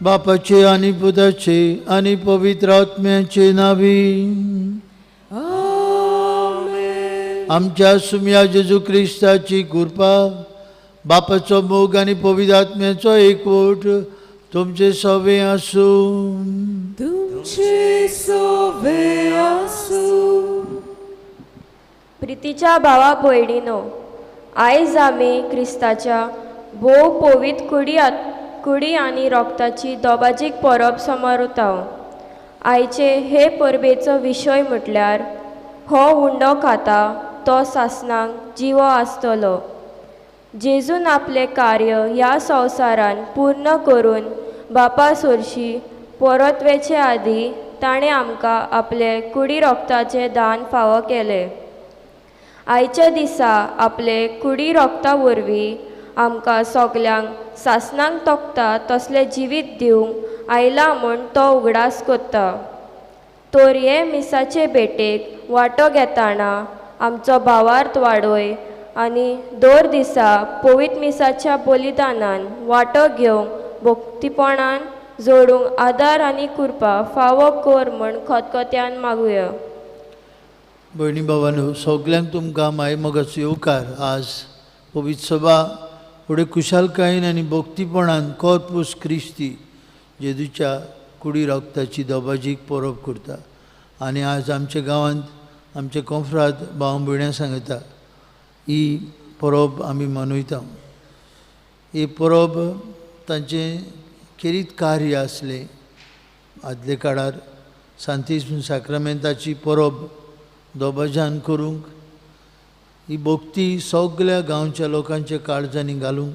बापाचे आनी पुताचे आनी पवित्र आत्म्याचे नावी आमच्या सुम्या जेजू क्रिस्ताची कृपा, बापाचो मोग आनी पवित्र आत्म्याचो एकवट तुमचे सवे आसूं. तुमचे सवे आसूं. प्रितीच्या भावा भयणीनो, आयज आमी क्रिस्ताच्या भोव पवित्र कुडी आनी रोगताची दोबाजीक परब समारोता. आयचे हे परबेचो विशय म्हटल्यार हो उंडो खाता तो सासणाक जिवो आसतलो. जेजून आपलें कार्य ह्या संवसारान पूर्ण करून बापा सोरशी परत वेचे आदीं ताणें आमकां आपले कुडी रोगताचें दान फावो केलें. आयच्या दिसा आपले कुडी रोगता वरवीं आमकां सगल्यांक सासणाक तोखता तसलें जिवीत दिवंक आयला म्हूण तो उगडास करता. तर हे मिसाचे भेटेक वांटो घेतना आमचो भावार्थ वाडय आनी दर दिसा पवित्र मिसाच्या बलिदानान वांटो घेवंक भक्तीपणान जोडूंक आदार आनी कृपा फावो कर म्हण खतखत्यान मागुया. भयणी भावांनो, सगल्यांक तुमकां माय मोगाचो येवकार. आज पवित्र सभा फुडें खुशालकायेन आनी भक्तीपणान कॉर्पूस क्रिस्ती जेजूच्या कुडी रक्ताची दबाजीक परब करता. आनी आज आमच्या गांवांत आमचे कोंफ्राद भाव भयण्यां सांगता ही परब आमी मनयता. ही परब तांचें खेरीत कार्य आसलें. आदले काळार सांतिस्म साक्रामेंताची परब दोबाजान करूंक ही भक्ती सगल्या गांवच्या लोकांच्या काळजांनी घालूंक,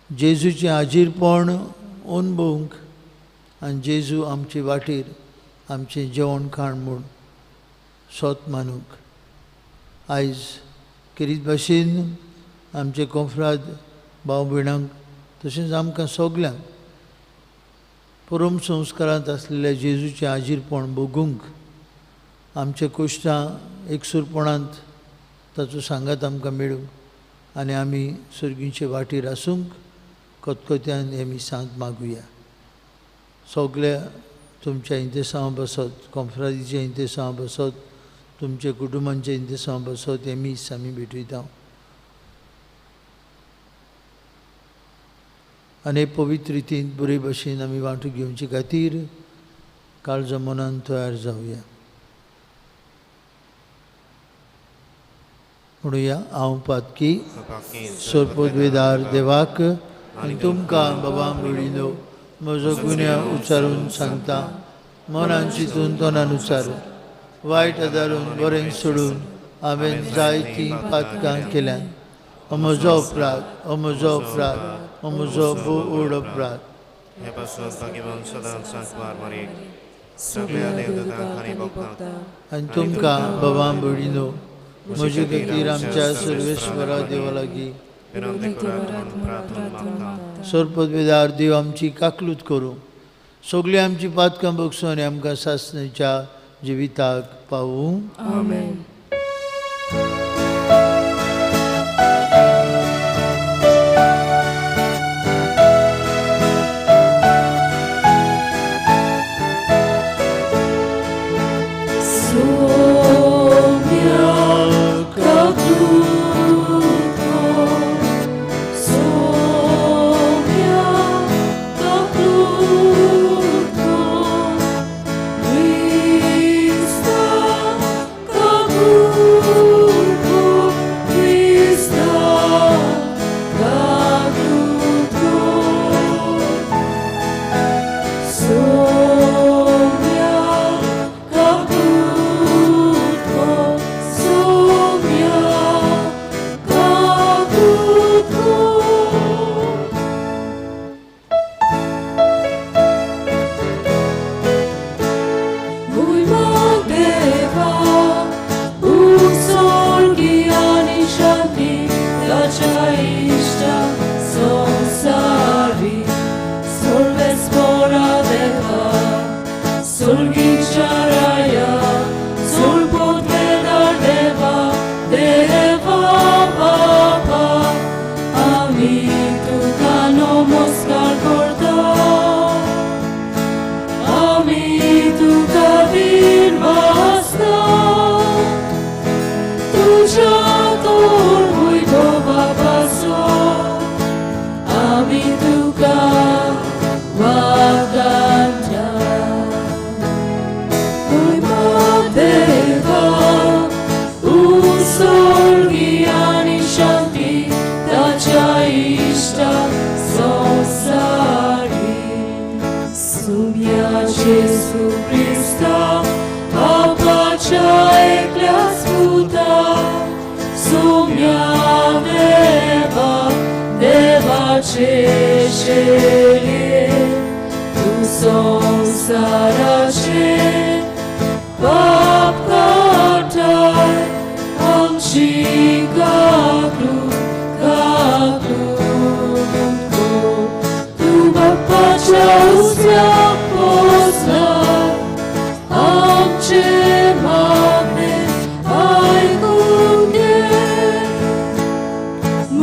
जेजूचें हाजीरपण अनुभवूंक आनी जेजू आमचे वाटेर आमचें जेवण खाण म्हूण सोत मानूंक आयज खेरीत भाशेन आमचे कोंफ्राद भाव भयणांक तशेंच आमकां सगल्यांक परम संस्कारांत आसलेल्या जेजूचें हाजीरपण भोगूंक आमचे कोश्टां एकसूरपणांत ताचो सांगात आमकां मेळूं आनी आमी सर्गीचे वाटेर आसूंक खतखत्यान हे मिसांत मागुया. सगल्या तुमच्या इंतेसांव बसत, कोंफ्रादीच्या इंतेसांव बसत, तुमच्या कुटुंबांच्या इंतेसांव बसत हे मीस आमी भेटयता. आनी पवित्र रितीन बरे भशेन आमी वांटू घेवचे खातीर काळजा मनान तयार जावया. म्हणुया, हांव पातकी सोरपोदवेदार देवाक आनी तुमकां बाबा भयणीनो म्हजो गुन्यांव उच्चारून सांगता. मनान चिंतून तोंडान उच्चारून वायट आदारून बरें सोडून हांवें जायतीं पातकां केल्यान. हो म्हजो अपराध, हो म्हजो अपराध, हो म्हजो भोव व्हड अपराध. आनी तुमकां बाबा भयणीनो म्हजे खातीर आमच्या सर्वेश्वरा देवा लागीं सरपदवेदार देव आमची काकलूत करूं, सगळीं आमची पातकां बगसूं आनी आमकां सासणेच्या जिविताक पावूं. आमेन.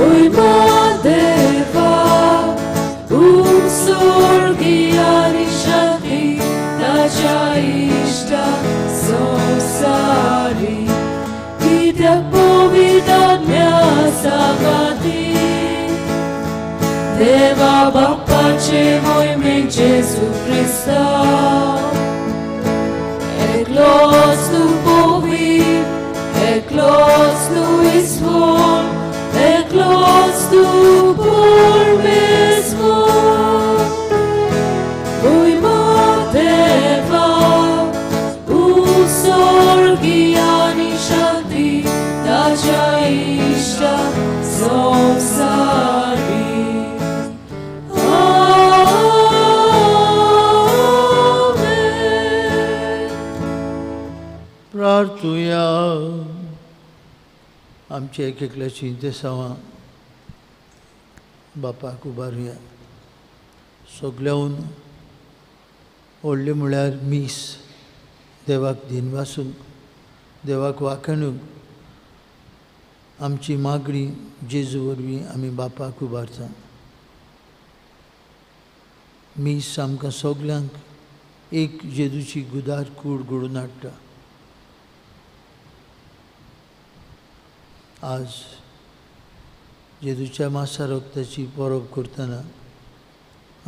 Mój Deva, ताच्या इश्टा संवसारी कित्याक पवित्र आत्म्या सांगाती देवा बाप्पाचे मोहिमेक जेजू क्रिस्ता एकलोच तूं पवित्र एकलोच तूं ईश्वर एकलोच तूं परमेश्वर मोहिमा देवा उत्सर्गी आनी शांती ताच्या इश्टा संवसारी. आमेन. प्रार्थुया. आमच्या एक एकल्याची देसावां बापाक उबारुया. सगल्याहून व्हडलें म्हळ्यार मीस देवाक दिनवासूंक देवाक वाखाणूंक आमची मागणी जेजू वरवीं आमी बापाक उबारता. मीस आमकां सगल्यांक एक जेजूची गुदार कूड घडोवन हाडटा. आज जेजूच्या मासा रक्ताची परब करतना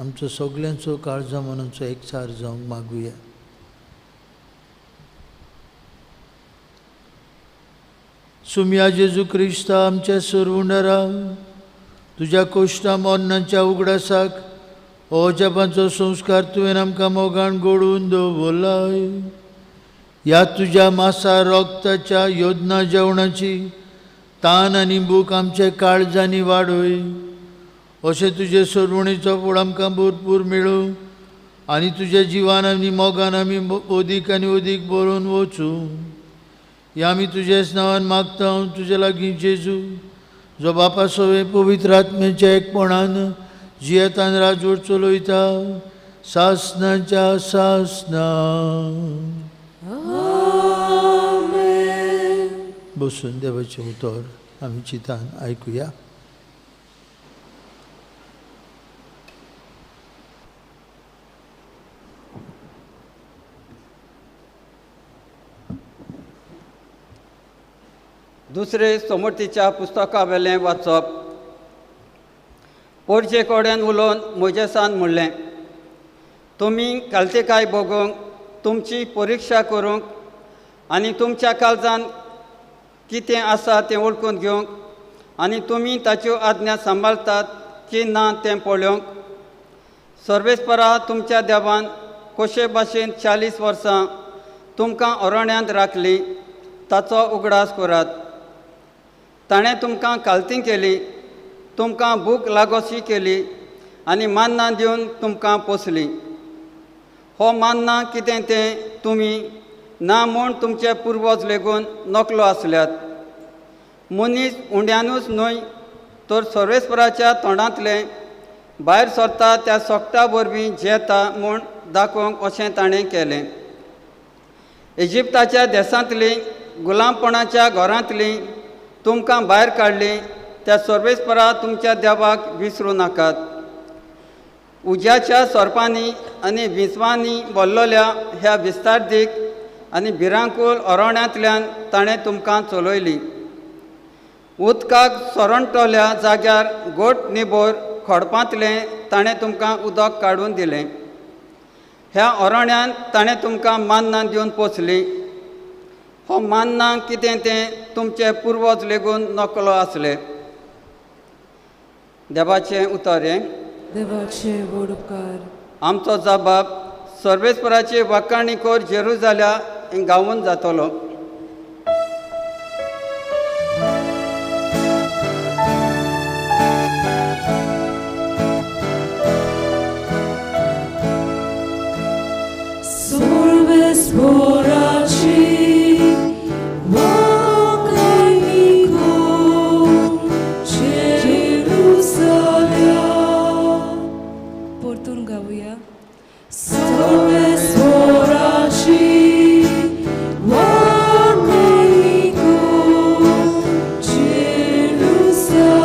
आमचो सगल्यांचो काळजा मनाचो एकचार जावंक मागुया. सुमया जेजू क्रिस्ता आमच्या सरवुंडरा तुज्या कोश्टा मरणाच्या उगडासाक हो जपांचो संस्कार तुवें आमकां मोगान घडोवन दवरलाय. ह्या तुज्या मासा रक्ताच्या योजना जेवणाची तान आनी भूक आमच्या काळजांनी वाडय. अशें तुजे सरवणेचो फळ आमकां भरपूर मेळूं आनी तुज्या जिवान आनी मोगान आमी अदीक आनी अदीक बरोवन वचूं. ह्या आमी तुज्याच नांवान मागता तुजे लागीं जेजू जो बापा सवे पवित्र आत्म्याच्या एकपणान जियेतान राजवट चलयता सासनाच्या सासना. बसून देवाचें उतर आमी चिंतान आयकुया. दुसरे समर्थीच्या पुस्तका वेलें वाचप. पोरचे कडेन उलोवन मोजेसान म्हणलें, तुमी कालतेकाय भोगूंक तुमची परिक्षा करूंक आनी तुमच्या काळजान कितें आसा तें वळखून घेवंक आनी तुमी ताच्यो आज्ञा सांबाळतात की ना तें पळोवंक सर्वेस्परा तुमच्या देवान कशे भाशेन 40 वर्सां तुमकां अरण्यांत राखली ताचो उगडास करात. ताणें तुमकां कालती केली, तुमकां भूक लागोशी केली आनी मान्नां दिवन तुमकां पोसली. हो मान्नां कितें तें तुमी ना म्हूण तुमचे पुर्वज लेगून नकलो आसल्यात. मनीस उंड्यानूच न्हय तर सर्वेस्पराच्या तोंडांतलें भायर सरता त्या सोकटा वरवीं जेता म्हूण दाखोवंक अशें ताणें केलें. इजिप्ताच्या देशांतलीं गुलामपणाच्या घरांतलीं तुमकां भायर काडलीं त्या सर्वेस्परा तुमच्या देवाक विसरूं नाकात. उज्याच्या सोरपांनी आनी विंचवांनी भरलेल्या ह्या विस्तारदीक आनी भिरांकूळ अरण्यांतल्यान ताणें तुमकां चलयली. उदकाक सोरणटल्या जाग्यार गोट निबोर खडपांतलें ताणें तुमकां उदक काडून दिलें. ह्या अरण्यांत ताणें तुमकां मान्नां दिवन पोसली. हो मान्नां कितें तें तुमचे पुर्वज लेगून नकलो आसले. देवाचें उतर हें. देवाचे व्हड उपकार. आमचो जबाब सर्वेस्पराची वाखाणी कर जेरुजाल्या गावून जातलो. सर्वेस्पराची वाखाणी कर जेरुजाल्या. परतून गावया. सर्वेस्पराची वाखाणी कर जेरुजाल्या.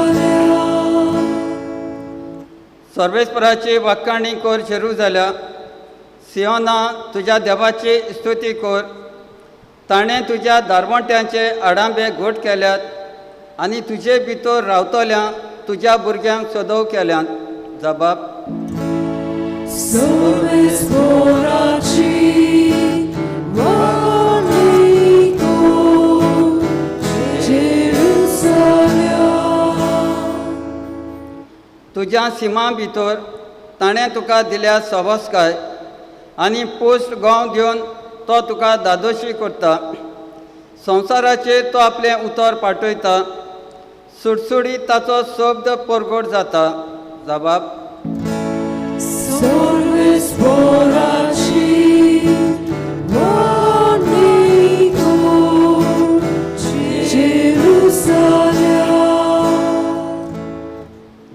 सर्वेस्पराची वाखाणी कर जेरुजाल्या. सियोना तुज्या देवाची स्तुती कर. ताणें तुज्या दारवंट्यांचे आडांबे घट केल्यात आनी तुजे भितर रावतल्या तुज्या भुरग्यांक सदव केल्यात. जबाब. तुज्या सिमा भितर ताणें तुका दिल्या सवस्काय आनी पोस्ट गांव घेवन तो तुका दादोशी करता. संवसाराचेर तो आपलें उतर पाठयता. सुडसुडीत ताचो शब्द परगट जाता. जबाब.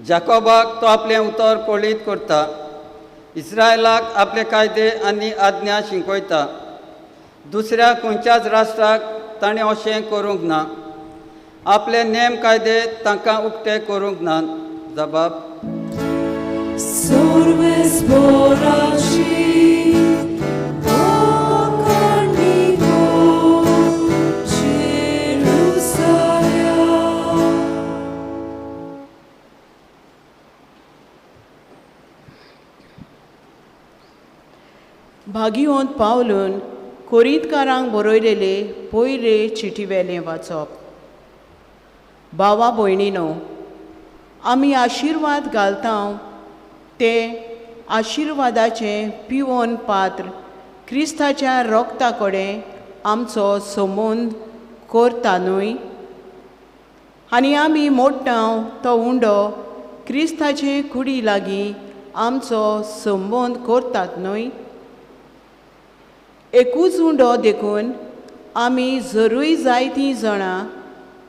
जाकोबाक तो आपलें उतर कळीत करता. इस्रायलाक आपले कायदे आनी आज्ञा शिकयता. दुसऱ्या खंयच्याच राष्ट्राक ताणें अशें करूंक ना. आपले नेम कायदे तांकां उक्ते करूंक ना. जबाब. भागिवंत पावलून कोरिंतकारांक बरयलेले पयले चिटीवेलें वाचप. भावा भयणीनो, आमी आशिर्वाद घालता ते आशिर्वादाचें पिवन पात्र क्रिस्ताच्या रोगता कडेन आमचो संबंद करता न्हय, आनी आमी मोडटा तो उंडो क्रिस्ताचे कुडी लागीं आमचो संबंद करतात न्हय. एकूच उंडो देखून आमी जरूय जायतीं जाणां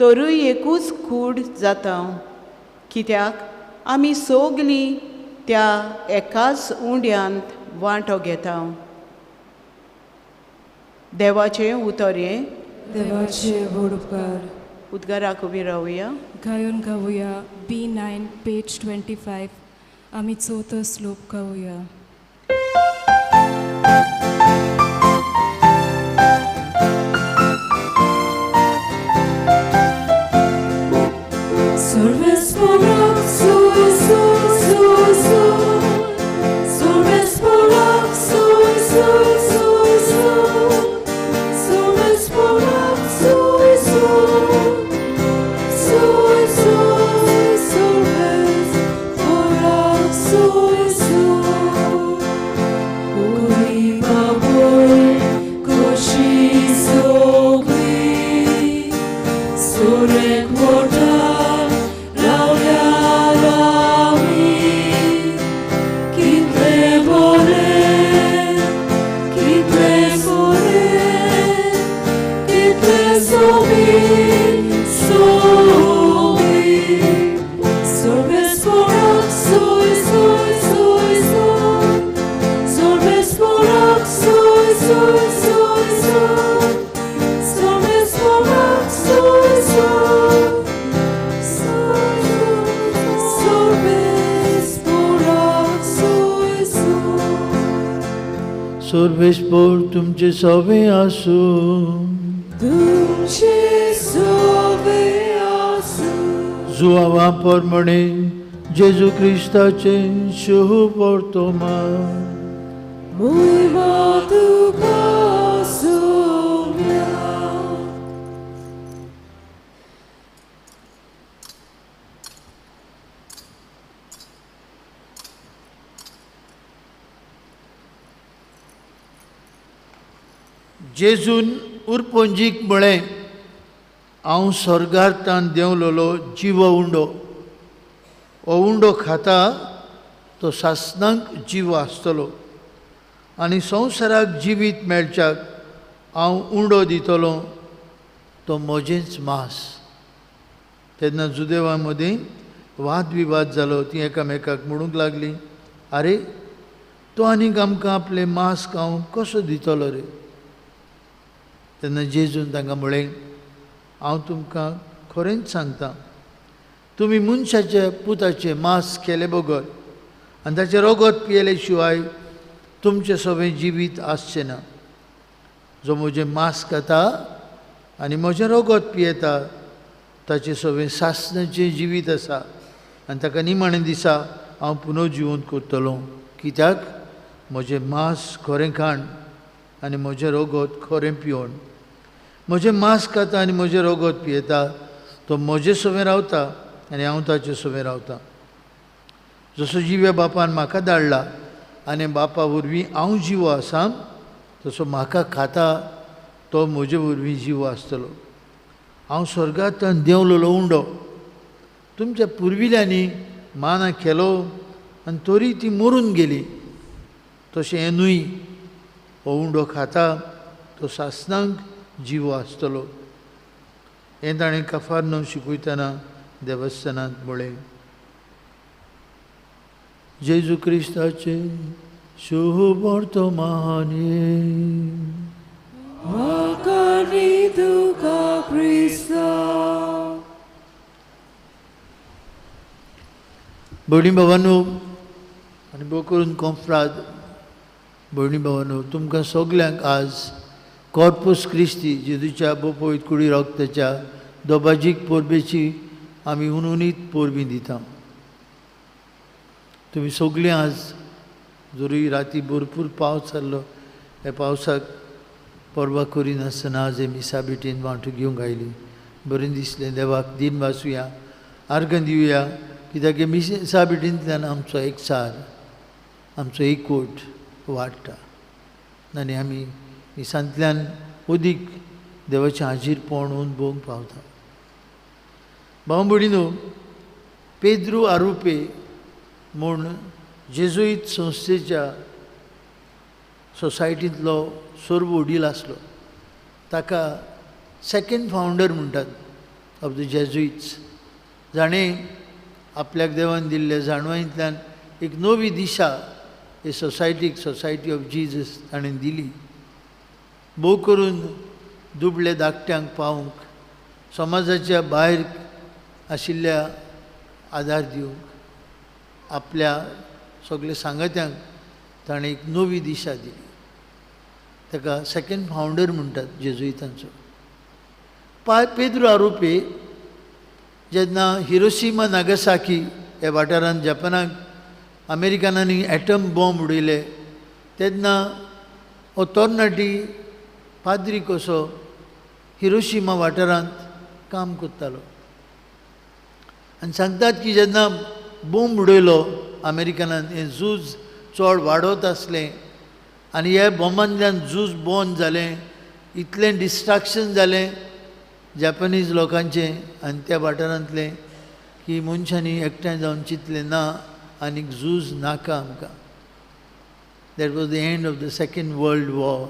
तरूय एकूच कूड जाता, कित्याक आमी सगलीं त्या एकाच उंड्यांत वांटो घेता. देवाचें उतर हें. देवाचे व्हड उपकार. उद्गाराक उबी रावया. गायोन गावया B9 page 25. आमी चवथो श्लोक गावया. सर्वेस्पोर तुमचे सवे आसूं. तुमचे सवे आसूं. जुआवा परमणे जेजू क्रिस्ताचे शुभ वर्तमान. मोहिमा तुका सोम्या. जेजून उरपंजीक म्हळें, हांव स्वर्गार तान देंवलोलो जिवो उंडो. हो उंडो खाता तो सासणाक जिवो आसतलो आनी संवसाराक जिवीत मेळच्याक हांव उंडो दितलो तो म्हजेंच मांस. तेन्ना जुदेवा मदीं वादविवाद जालो. तीं एकामेकाक म्हणूंक लागलीं, आरे तो आनीक आमकां आपलें मांस खावंक कसो दितलो रे? तेन्ना जेजून तांकां म्हळें, हांव तुमकां खरेंच सांगता, तुमी मनशाच्या पुताचें मांस केले बगर आनी ताचें रगत पियेले शिवाय तुमचें सगळें जिवीत आसचें ना. जो म्हजें मांस खाता आनी म्हजें रगत पियेता ताचें सगळें सासणाचें जिवीत आसा आनी ताका निमाणें दिसा हांव पुनर्जिवंत करतलो. कित्याक म्हजें मांस खरें खाण आनी म्हजें रगत खरें पिवन. म्हजें मांस खाता आनी म्हजें रगत पियेता तो म्हजे सवें रावता आनी हांव ताचे सवें रावता. जसो जिव्या बापान म्हाका धाडला आनी बापा वरवीं हांव जिवो आसा तसो म्हाका खाता तो म्हजे वरवीं जिवो आसतलो. हांव स्वर्गांतल्यान देंवलेलो उंडो. तुमच्या पुर्विल्यांनी माना केलो आनी तरी ती मरून गेली. तशें हें न्हय, हो उंडो खाता तो सासणांक जिवो आसतलो. हें ताणें कफारनो शिकयतना देवस्थानांत म्हळें. जेजू क्रिस्ताचे शुभ वर्तमान. भयणी भावांनो आनी भोव करून कोंफ्राद भयणी भावांनो, तुमकां सगल्यांक आज कॉर्पूस क्रिस्ती जेजूच्या बोपोयत कुडी रक्ताच्या दोबाजीक परबेची आमी हुनहुनीत परबीं दिता. तुमी सगळीं आज जरूय राती भरपूर पावस जाल्लो ह्या पावसाक परवा करिनासतना आज हे मिसा भेटीन वांटो घेवंक आयली. बरें दिसलें. देवाक दिन वाचुया, आर्गां दिवया, कित्याक हे मिसा भेटींतल्यान आमचो एकचार, आमचो एकवट वाडटा आनी आमी मिसांतल्यान अदीक देवाचें हाजीरपण अनुभवूंक पावता. भाव भयणीनो, पेद्रू आरुपे म्हूण जेजुईत संस्थेच्या सोसायटींतलो सर्व वडील आसलो. ताका सेकंड फावंडर म्हणटात ऑफ the जेजुईट्स, जाणें आपल्याक देवान दिल्ल्या जाणवायेंतल्यान एक नवी दिशा हे सोसायटीक, सोसायटी ऑफ जीजस ताणें दिली. भोव करून दुबळे धाकट्यांक पावूंक, समाजाच्या भायर आशिल्ल्या आदार दिवंक, आपल्या सगल्या सांगात्यांक ताणें एक नवी दिशा दिली. ताका सेकंड फावंडर म्हणटात जेजुईतांचो. पेद्रू आरोपे जेन्ना हिरोशिमा नागासाकी ह्या वाठारांत जपानाक अमेरिकनांनी एटम बॉम्ब उडयले तेन्ना हो तरणाटी पाद्री कसो हिरोशिमा वाठारांत काम करतालो. आनी सांगतात की जेन्ना बॉम्ब उडयलो अमेरिकनान, हें झूज चड वाडत आसलें आनी ह्या बॉम्बांतल्यान झूज बंद जालें, इतलें डिस्ट्रक्शन जालें जपानीज लोकांचें आनी त्या वाठारांतलें की मनशांनी एकठांय जावन चिंतलें ना आनीक झूज नाका आमकां. That was the end of the second world war.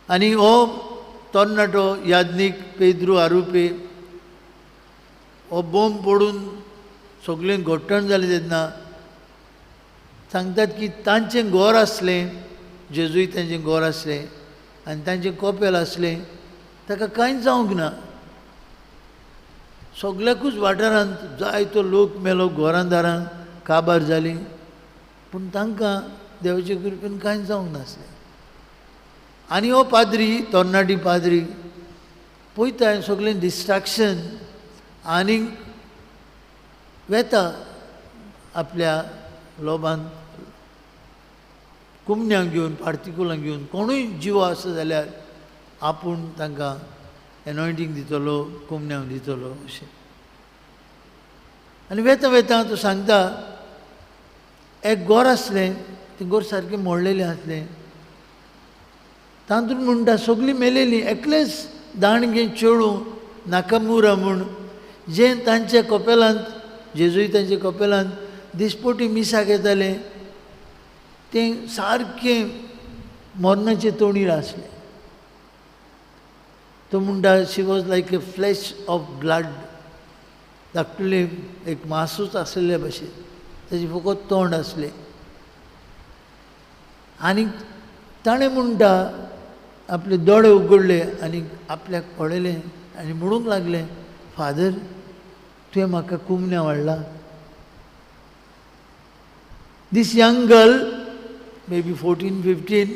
आनी हो तरणाटो याज्ञीक पेद्रू आरुपे हो बॉम्ब पडून सगळें घट्टण जालें तेन्ना सांगतात की तांचें घर आसलें, जेजुईतांचें घर आसलें आनी तांचें कपेल आसलें, ताका कांयच जावंक ना. सगल्याकूच वाठारांत जायतो लोक मेलो, घरां दारां काबार जालीं, पूण तांकां देवाचे कृपेन कांयच जावंक नासलें. आनी हो पाद्री, तरणाटी पाद्री पळयता सगळें डिस्ट्रक्शन आनी वेता आपल्या लोबान कुमण्यांक घेवन, पार्तिकुलांक घेवन, कोणूय जिवो आसा जाल्यार आपूण तांकां एनॉयटींग दितलो, कुमण्यांक दितलो अशें. आनी वेता वेता तो सांगता एक गोर आसलें, तें गोर सारकें मोडलेलें आसलें, तातूंत म्हणटा सगळीं मेलेलीं, एकलेंच दाणगें चेडूं नाकामुरा म्हूण जें तांच्या कपेलांत, जेजुईतांच्या कपेलांत दिसपटी मिसाक येतालें, तें सारकें मरणाचे तोणीर आसलें. तो म्हणटा she was like a flesh of blood, धाकटुलें एक मासूच आसलेले भशेन, ताजें फकत तोंड आसलें. आनी ताणें म्हणटा आपले दोळे उगडले आनी आपल्याक पळयलें आनी म्हणूंक लागलें, फादर तुवें म्हाका कुमण्या वाडला. This young girl Maybe 14, 15.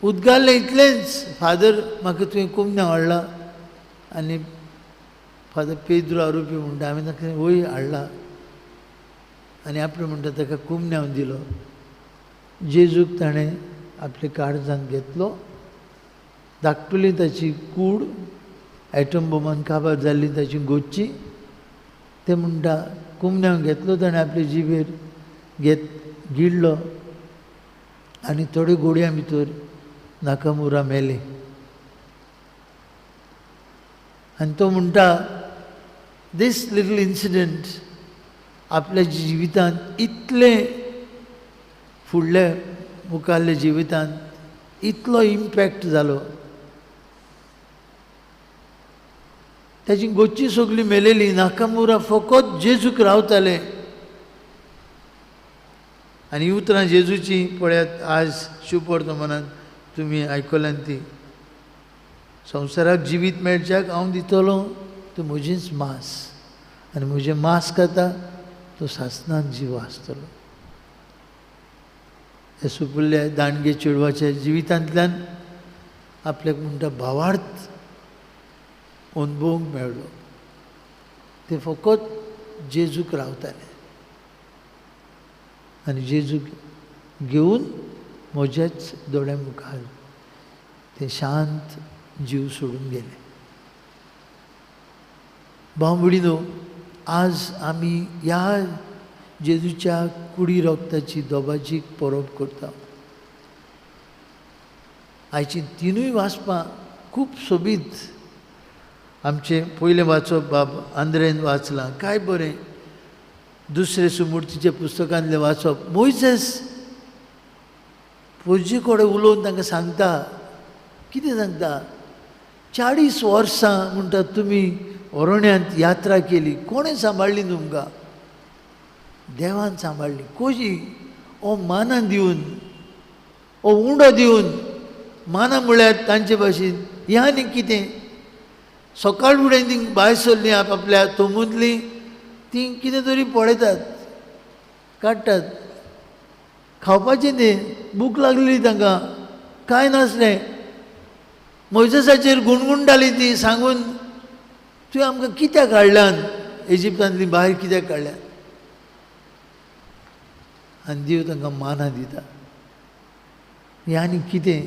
उदगारलें इतलेंच, फादर म्हाका तुवें कुमन्या हाडला. आनी फादर पेद्रो आरोपी म्हणटा, हांवें ताका वय हाडला. आनी आपणें म्हणटा ताका कुमन्यांव दिलो. जेजूक ताणें आपल्या काळजांत घेतलो. धाकटुली ताची कूड एटम बोमान काबार जाल्ली ताची गोच्ची. ते म्हणटा कुमन्यांव घेतलो ताणें आपले जिबेर घेत गिळ्ळो आनी थोड्यो गोडयां भितर नाकामुरा मेले. आनी तो म्हणटा दीस लिटल इन्सिडंट आपल्या जिवितांत इतलें फुडल्या मुखारल्या जिवितांत इतलो इम्पॅक्ट जालो. ताची गोच्ची सगळी मेलेली, नाकामुरा फकत जेजूक रावताले. आनी उतरां जेजूची पळयात आज शुपर्द मनान तुमी आयकल्यान ती, संवसाराक जिवीत मेळच्याक हांव दितलो तो म्हजेंच मांस, आनी म्हजें मांस खाता तो सासणान जीव आसतलो. हे सुपुल्ल्या दांडगे चेडवाच्या जिवितांतल्यान आपल्याक म्हणटा भावार्थ अनुभवूंक मेळ्ळो. ते फकत जेजूक रावताले आनी जेजूक घेवन म्हज्याच दोळ्या मुखार ते शांत जीव सोडून गेले. भाव भयणीनो, आज आमी ह्या जेजूच्या कुडी रोगताची दोबाजी परब करता. आयची तिनूय वाचपां खूब सोबीत. आमचें पयलें वाचप बाब आंद्रेन वाचलां, काय बरें. दुसरें सुमूर्तीच्या पुस्तकांतलें वाचप, मोयजेस पोरजे कडेन उलोवन तांकां सांगता. कितें सांगता? 40 वर्सां म्हणटा तुमी अरण्यांत यात्रा केली, कोणें सांबाळ्ळी तुमकां? देवान सांबाळ्ळी. कोशी ओ माना दिवन, ओ उंडो दिवन. माना म्हळ्यार तांचे भाशेन ह्या आनी कितें. सकाळ फुडें ती भायर सरलीं आपआपल्या तंबूंतलीं, तीं कितें तरी पळयतात, काडटात खावपाचें. तें भूक लागलेली तांकां, कांय नासलें. मोयजेसाचेर गुणगुणटाली ती सांगून, तुवें आमकां कित्याक हाडल्यान इजिप्तांतली भायर, कित्याक काडल्यान? आनी देव तांकां माना दिता. हें आनी कितें?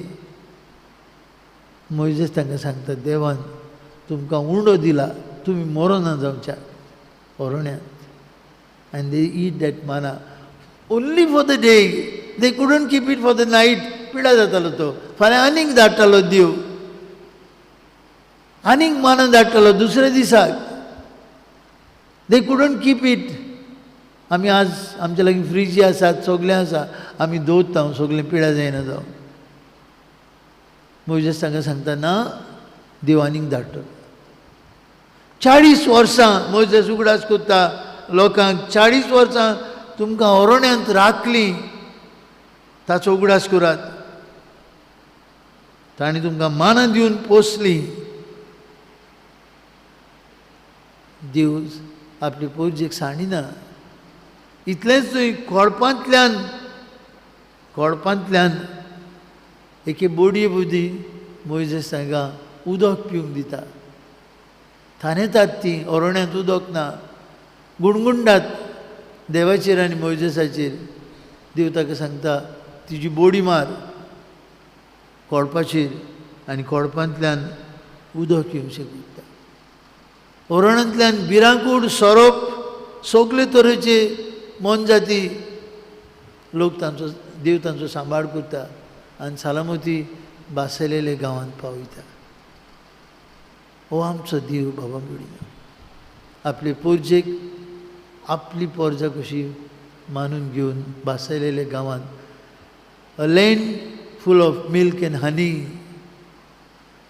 मोयजेस तांकां सांगता, देवान तुमकां उंडो दिला, तुमी मरोना जावच्या अरण्यांत. And they eat that manna only for the day, they couldn't keep it for the night. पिडा जातालो तो. फाल्यां आनीक धाडटालो देव, आनीक माना धाडटालो दुसऱ्या दिसाक. They couldn't keep it. आमी आज आमच्या लागीं फ्रिजी आसात, सगळें आसा, आमी दवरता सगळें, पिडा जायना जावं. मोयजेस तांकां सांगता, ना, देव आनीक धाडटलो. 40 वर्सां मोयजेस उगडास करता लोकांक, 40 वर्सां तुमकां अरण्यांत राखलीं, ताचो उगडास करात. तांणी तुमकां मानां दिवन पोसलीं. देव आपले पोरजेक सांडिना. इतलेंच न्हय, कोळपांतल्यान कोळपांतल्यान एके बोडये बुद्दी मोयजेस तांकां उदक पिवंक दिता. थानेतात ती, अरण्यांत उदक ना, गुणगुणटात देवाचेर आनी मोयजेसाचेर. देव ताका सांगता, तिजी बोडी मार कोळपाचेर आनी कोळपांतल्यान उदक येवंक शकता. अरण्यांतल्यान भिरांकूळ सोरोप, सगळे तरेचे मोनजाती लोक तांचो देव तांचो सांबाळ करता आनी सलामती बासलेले गांवांत पावयता. हो आमचो देव बाबा भयणीनो, आपले पोरजेक आपली पोरजा कशी मानून घेवन बासलेले गांवांत, a land full of milk and honey,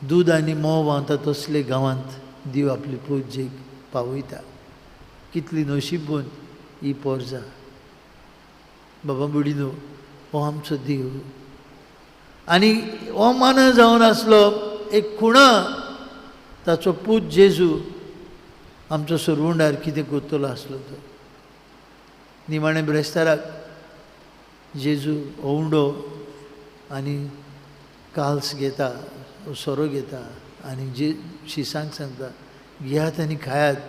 दूद आनी म्होंव व्हांवता तसले गांवांत देव आपले पोरजेक पावयता. कितली नशीबून ही पोरजा. बाबा भयणीनो, हो आमचो देव. आनी हो मानव जावन आसलो एक खुणा, ताचो पूत जेजू आमचो सरवंडार कितें करतलो आसलो तो. निमाणें ब्रेस्ताराक जेजू ओंवडो आनी काल्स घेता, सोरो घेता आनी जे शिसांक सांगता, घेयात आनी खायात,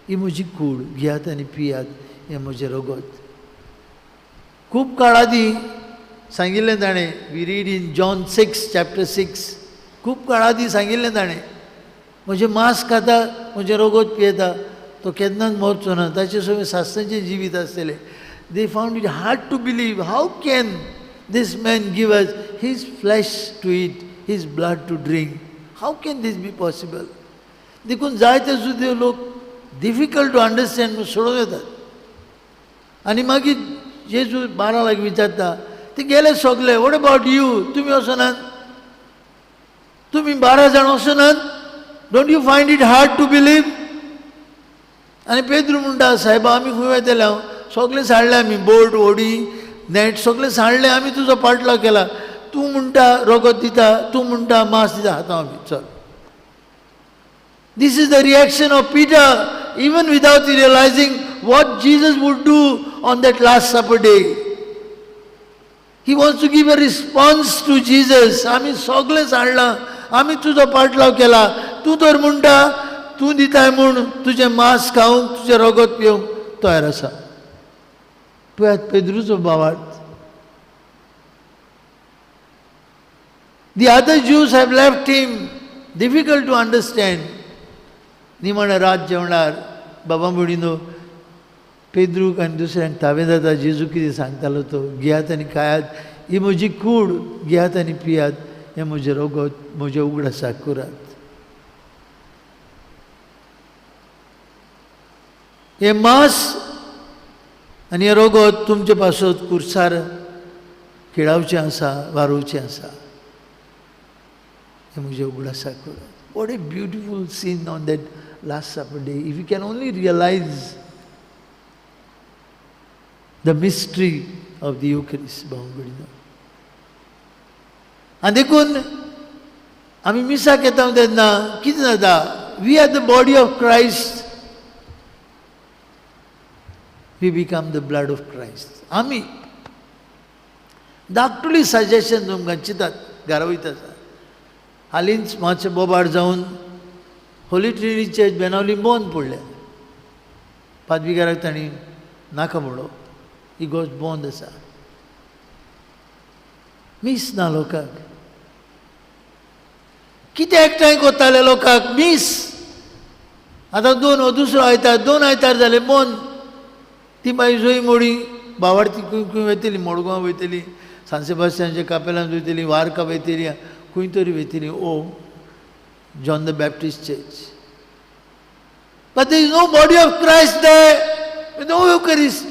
ही म्हजी कूड, घेयात आनी पियात, हें म्हजें रगत. खूब काळ आदीं सांगिल्लें ताणें, we read in John 6 chapter 6, खूब काळ आदीं सांगिल्लें ताणें, म्हजें मांस खाता, म्हजें रगत पियेता, तो केन्नाच मरचो ना, ताचे सगळें सासणाचें जिवीत आसतलें. They found it hard to believe, how can this man give us his flesh to eat, his blood to drink, how can this be possible? देखून जायते सुद्दां लोक डिफिकल्ट टू अंडरस्टँड म्हणून सोडून येतात. आनी मागीर जेजू 12 लागीं विचारता, ते गेले सगले, what about you, तुमी वचनात, तुमी 12 जाण वचनात, don't you find it hard to believe? आनी पेद्रू म्हणटा, सायबा आमी खंय वयतले, हांव सगळें सांडलें, आमी बोट होडी नेट सगळें सांडलें, आमी तुजो पाटलाव केला, तूं म्हणटा रगत दिता, तूं म्हणटा मांस दिता, आतां आमी चल. This is the reaction of Peter, even without realizing what Jesus would do on that last supper day. He wants to give a response to Jesus. आमी सगळें सांडलां, आमी तुजो पाटलाव केला, तूं तर म्हणटा तूं दिताय म्हूण तुजें मांस खावंक, तुजें रगत पिवंक तयार आसा. पळयात पेद्रूचो भावार्थ. The other Jews have left him, difficult to understand. निमाणें रात जेवणार बाबा म्हणिनो पेद्रूक आनी दुसऱ्यांक तावें जाता, जेजू कितें सांगतालो तो, घेयात आनी खायात, ही म्हजी कूड, घेयात आनी पियात, हें म्हजें रगत, म्हजें उगडासाक करात. हें मांस आनी हें रगत तुमचे पासत कुर्सार खेळावचें आसा, वारोवचें आसा, हें म्हजें उगडासाक करात. What a beautiful scene on that last supper day. If you can only realize the mystery of the Eucharist, भाव-भयणींनो. आनी देखून आमी मिसाक येता तेन्ना कितें जाता, we are the body of Christ, we become the blood of Christ. आमी धाकटुली suggestion तुमकां चिंतात घरा वयता. हालींच मातशें बोबाड जावन होली ट्रिनिटी चर्च बेनावली बंद पडल्या, पादविगाराक तांणी नाका म्हणलो, ही गोश्ट बंद आसा. मीस ना लोकांक, कितें एकठांय कोत्ताले लोकांक मीस. आतां दोन हो दुसरो आयतार, 2 आयतार जाले बंद. ती मागीर जोय मोडी बावाडती खंय खंय वयतली, मडगांव वयतली, सान सेबास्तियानच्या कापेलांत वयतली, वारका वयतली, खंय तरी वयतली, ओ John the Baptist church. But there is no body of Christ there, no Eucharist.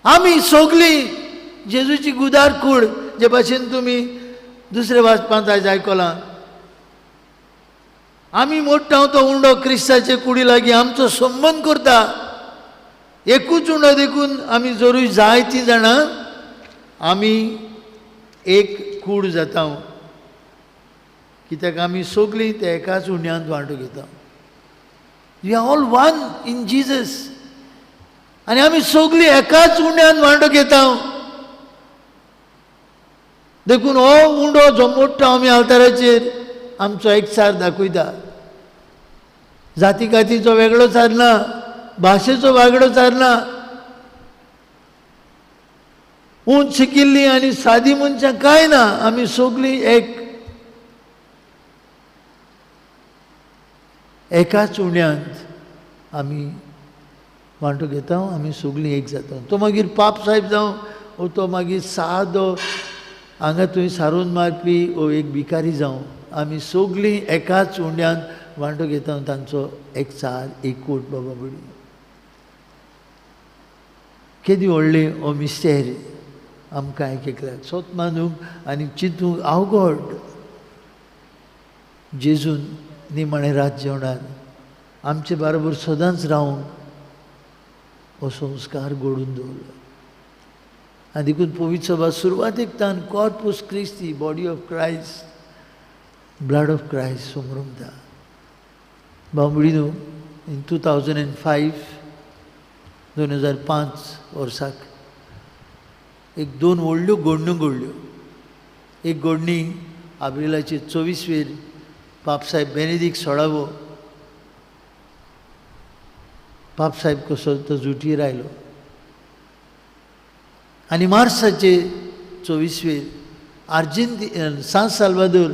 आमी सगळीं जेजूची गुदार कूड, जे भाशेन तुमी दुसरे वाचपांत आयज आयकलां, आमी मोडटा तो उंडो क्रिस्ताचे कुडी लागीं आमचो संबंद करता, एकूच उंडो. देखून आमी जरूय जायतीं जाणां आमी एक कूड जाता, कित्याक आमी सगळीं त्या एकाच उंड्यांत वांटो घेता. We are all one in Jesus. आनी आमी सगळीं एकाच उंड्यांत वांटो घेता. देखून हो उंडो जो मोडटा आमी आल्ताराचेर आमचो एकचार दाखयता. जाती कातीचो वेगळो चार ना, भाशेचो वेगळो चार ना, उंच शिकिल्लीं आनी सादी मनशां कांय ना, आमी सगळीं एक एकाच उण्यांत आमी वांटो घेता, आमी सगळीं एक जाता. तो मागीर पाप साहेब जावं वो तो मागीर सादो हांगा थंय सारून मारपी वो एक भिकारी जावं, आमी सगळीं एकाच उंड्यांत वांटो घेता, तांचो एकचार एकूट. बाबा भयणी, केदी व्हडली हो मिस्तेर आमकां एक एकल्याक सोत मानूंक आनी चिंतूंक अवघड. जेजून निमाणें रात जेवणान आमचे बरोबर सदांच रावूंक हो संस्कार घडून दवरलो. आनी देखून पवित्र सभा सुरवातेक तान Corpus Christi, body of Christ, blood of Christ समरमता. भाव भयणीनो, इन 2005 वर्साक एक दोन व्हडल्यो घडण्यो घडल्यो. एक घडणी आब्रिलाचे 24वेर पापसाहेब बेनेदीक सोळावो पापसाहेब कसो तो जुटीर आयलो आनी मार्साचे 24वेर आर्जेंती San Salvador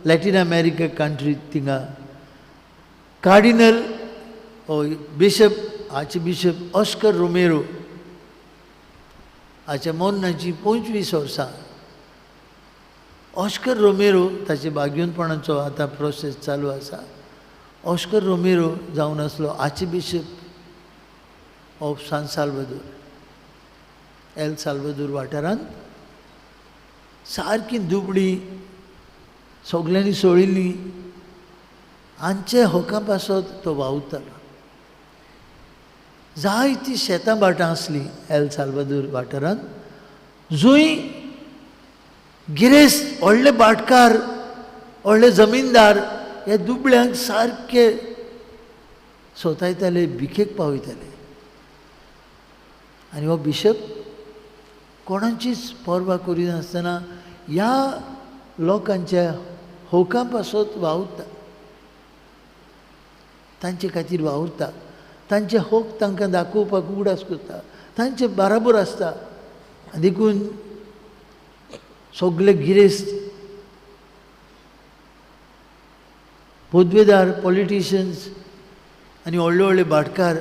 Latin America country थिंगा cardinal bishop archbishop Oscar Romero हाच्या मरणाची 25 वर्सां. ऑस्कर रोमेरो ताचे बागयोनपणाचो आतां प्रोसेस चालू आसा. ऑस्कर रोमेरो जावन आसलो archbishop of San Salvador, El Salvador वाठारांत सारकी दुबळी सगल्यांनी सोडिल्ली हांचे हका पासत तो वावुरतालो. जायतीं शेतां भाटां आसलीं एल साल्वादोर वाठारांत, जंय गिरेस्त व्हडले भाटकार व्हडले जमीनदार ह्या दुबळ्यांक सारके सोतायताले, भिकेक पावयताले. आनी हो बिशप कोणाचीच पर्वा करिनासतना ह्या लोकांच्या हकां पासत वावुरता, तांचे खातीर वावुरता, तांचे हक तांकां दाखोवपाक उगडास करता, तांचे बराबर आसता. देखून सगळे गिरेस्त पदवेदार पॉलिटिशियन्स आनी व्हडले व्हडले भाटकार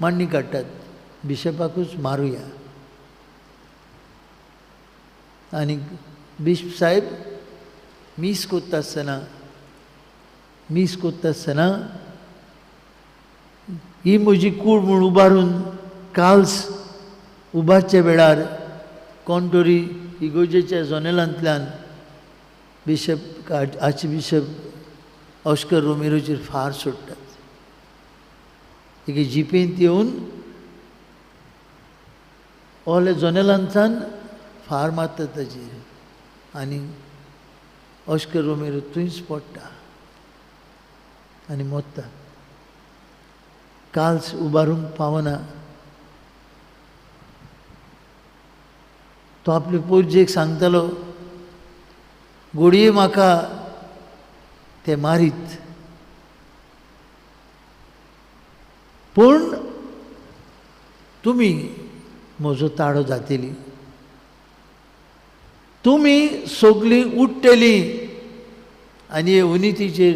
मांडणी काडटात बिशपाकूच मारुया. आनी बिशप साहेब मीस कोत्ता आसतना ही म्हजी कूड म्हूण उबारून काल्स उबारच्या वेळार कोण तरी इगोजेच्या जनेलांतल्यान बिशप आर्चबिशप ऑस्कर रोमेरोचेर फार सोडटात. एके जिपेंत येवन ओले जनेलांतल्यान फार मारता ताचेर आनी ऑस्कर रोमेरो थंयच पडटा आनी मोत्ता. काल्स उबारूंक पावना. तो आपले पोरजेक सांगतालो, घोडये म्हाका ते मारीत, पूण तुमी म्हजो ताळो जातली, तुमी सगळीं उठ्ठली आनी हे उनितीचेर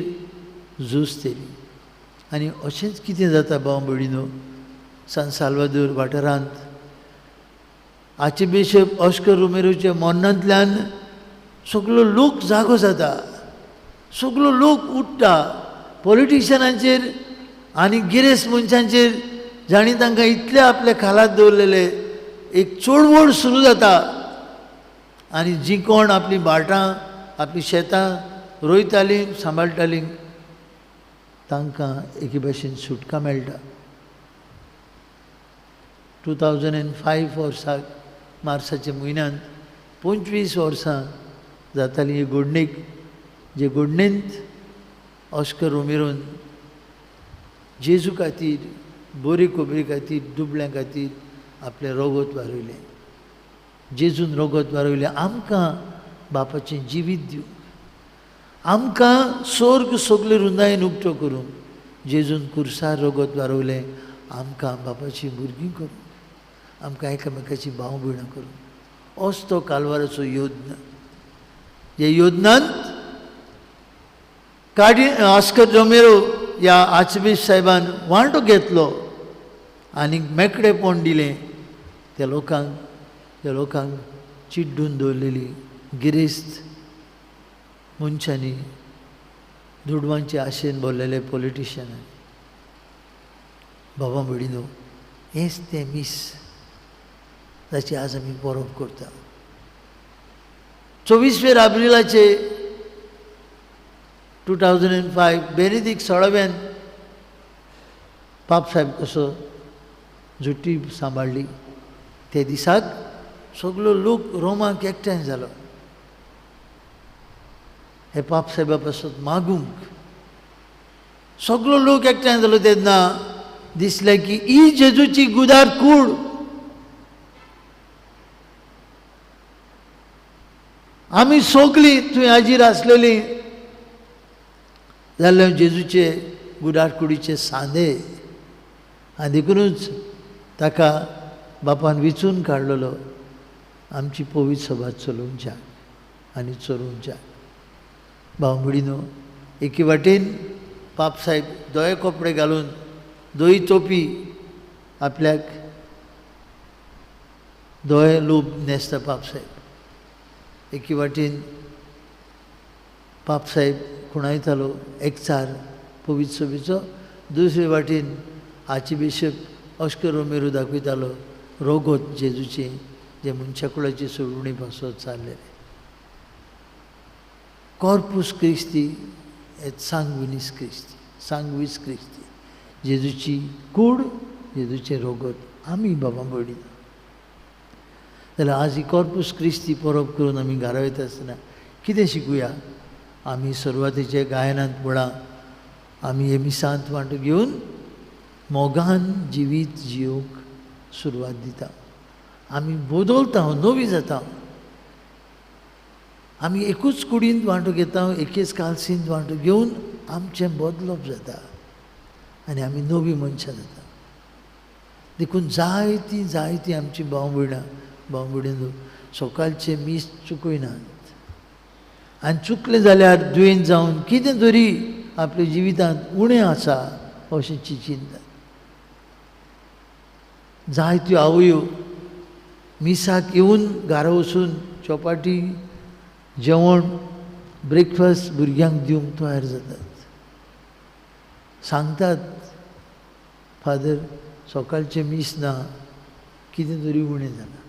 झुजतली. आनी अशेंच कितें जाता भाव भयणीनो, सान साल्वादोर वाठारांत आर्चबिशप ऑस्कर रोमेरोच्या मरणांतल्यान सगळो लोक जागो जाता, सगळो लोक उठ्ठा. पॉलिटिशियनांचेर आनी गिरेस्त मनशांचेर जांणी तांकां इतले आपल्या खालात दवरलेले एक चळवळ सुरू जाता. आनी जीं कोण आपलीं भाटां आपलीं शेतां रोयतालीं सांबाळटालीं तांकां एके भाशेन सुटका मेळटा. 2005 वर्साक मार्साच्या म्हयन्यांत 25 वर्सां जातालीं हे घडणेक, जे घडणेंत ऑस्कर रोमेरोन जेजू खातीर बरी खबरी खातीर दुबळ्यां खातीर आपलें रगत वारयलें. जेजून रगत वारयलें आमकां बापाचें जिवीत दिवंक, आमकां स्वर्ग सगळे रुंदायेन उक्तो करूंक जेजून कुर्सार रगत वारयलें आमकां बापाची भुरगीं करूंक, आमकां एकामेकाची भाव भयणां करूंक. असो तो कालवाराचो योजना. ह्या योजनांत काडी ऑस्कर रोमेरो ह्या आर्चबिशप साहेबान वांटो घेतलो आनी मेकळेपण दिलें त्या लोकांक, त्या लोकांक चिड्डून दवरलेली गिरेस्त मनशांनी, दुडवांचे आशेन भरलेले पॉलिटिशियनांनी. बाबा भयणीनो, हेंच तें मीस जाची आज आमी परब करता. 24 आब्रिलाचे 2005 बेनेदीक सोळाव्यान पापसाहेब कसो जुटी सांबाळ्ळी. ते दिसाक सगलो लोक रोमाक एकठांय जालो हे पापसाहेबा पासत मागूंक. सगलो लोक एकठांय जालो तेन्ना दिसलें की ही जेजूची गुदार कूड. आमी सगळीं थंय हाजीर आसलेलीं जाल्यार जेजूचे गुडार कुडीचे सांदे आनी देखुनूच ताका बापान विचून काडलेलो आमची पवित्र सभा चलोवच्याक आनी चलोवच्याक. भाव भयणीनो, एके वाटेन पापसाहेब धवे कपडे घालून धवी तोपी आपल्याक धवे लोब न्हेसता पापसाहेब. एके वाटेन पापसाहेब खुणायतालो एकचार पवित्र सभेचो, दुसरे वाटेन आर्चबिशप ऑस्कर रोमेरो दाखयतालो रोगोत जेजूचें जें मनशाकुळाची सोडवणी पासत चाललेलें. कॉर्पूस क्रिस्ती एत सांगविनीस क्रिस्ती, सांगवीस क्रिस्ती, जेजूची कूड, जेजूचें रोगोत आमी बाबा भयणीनो. जाल्यार आज ही कॉर्पूस क्रिस्ती परब करून आमी घरा वयता आसतना कितें शिकुया? आमी सुरवातेच्या गायनांत म्हळां आमी हे मिसांत वांटो घेवन मोगान जिवीत जिवंक सुरवात दिता. आमी बदलता, नवी जाता. आमी एकूच कुडींत वांटो घेता, एकेच कालसींत वांटो घेवन आमचें बदलप जाता आनी आमी नवी मनशां जाता. देखून जायतीं जायतीं आमची भाव भयणां भाव भयणीनो सकाळचें मीस चुकयनात आनी चुकलें जाल्यार दुयेंत जावन कितें तरी आपल्या जिवितांत उणें आसा अशें चिंततात. जायत्यो आवयो मिसाक येवन घरा वचून चपाटी जेवण ब्रेकफास्ट भुरग्यांक दिवंक तयार जातात. सांगतात फादर सकाळचें मीस ना, कितें तरी उणें जालां.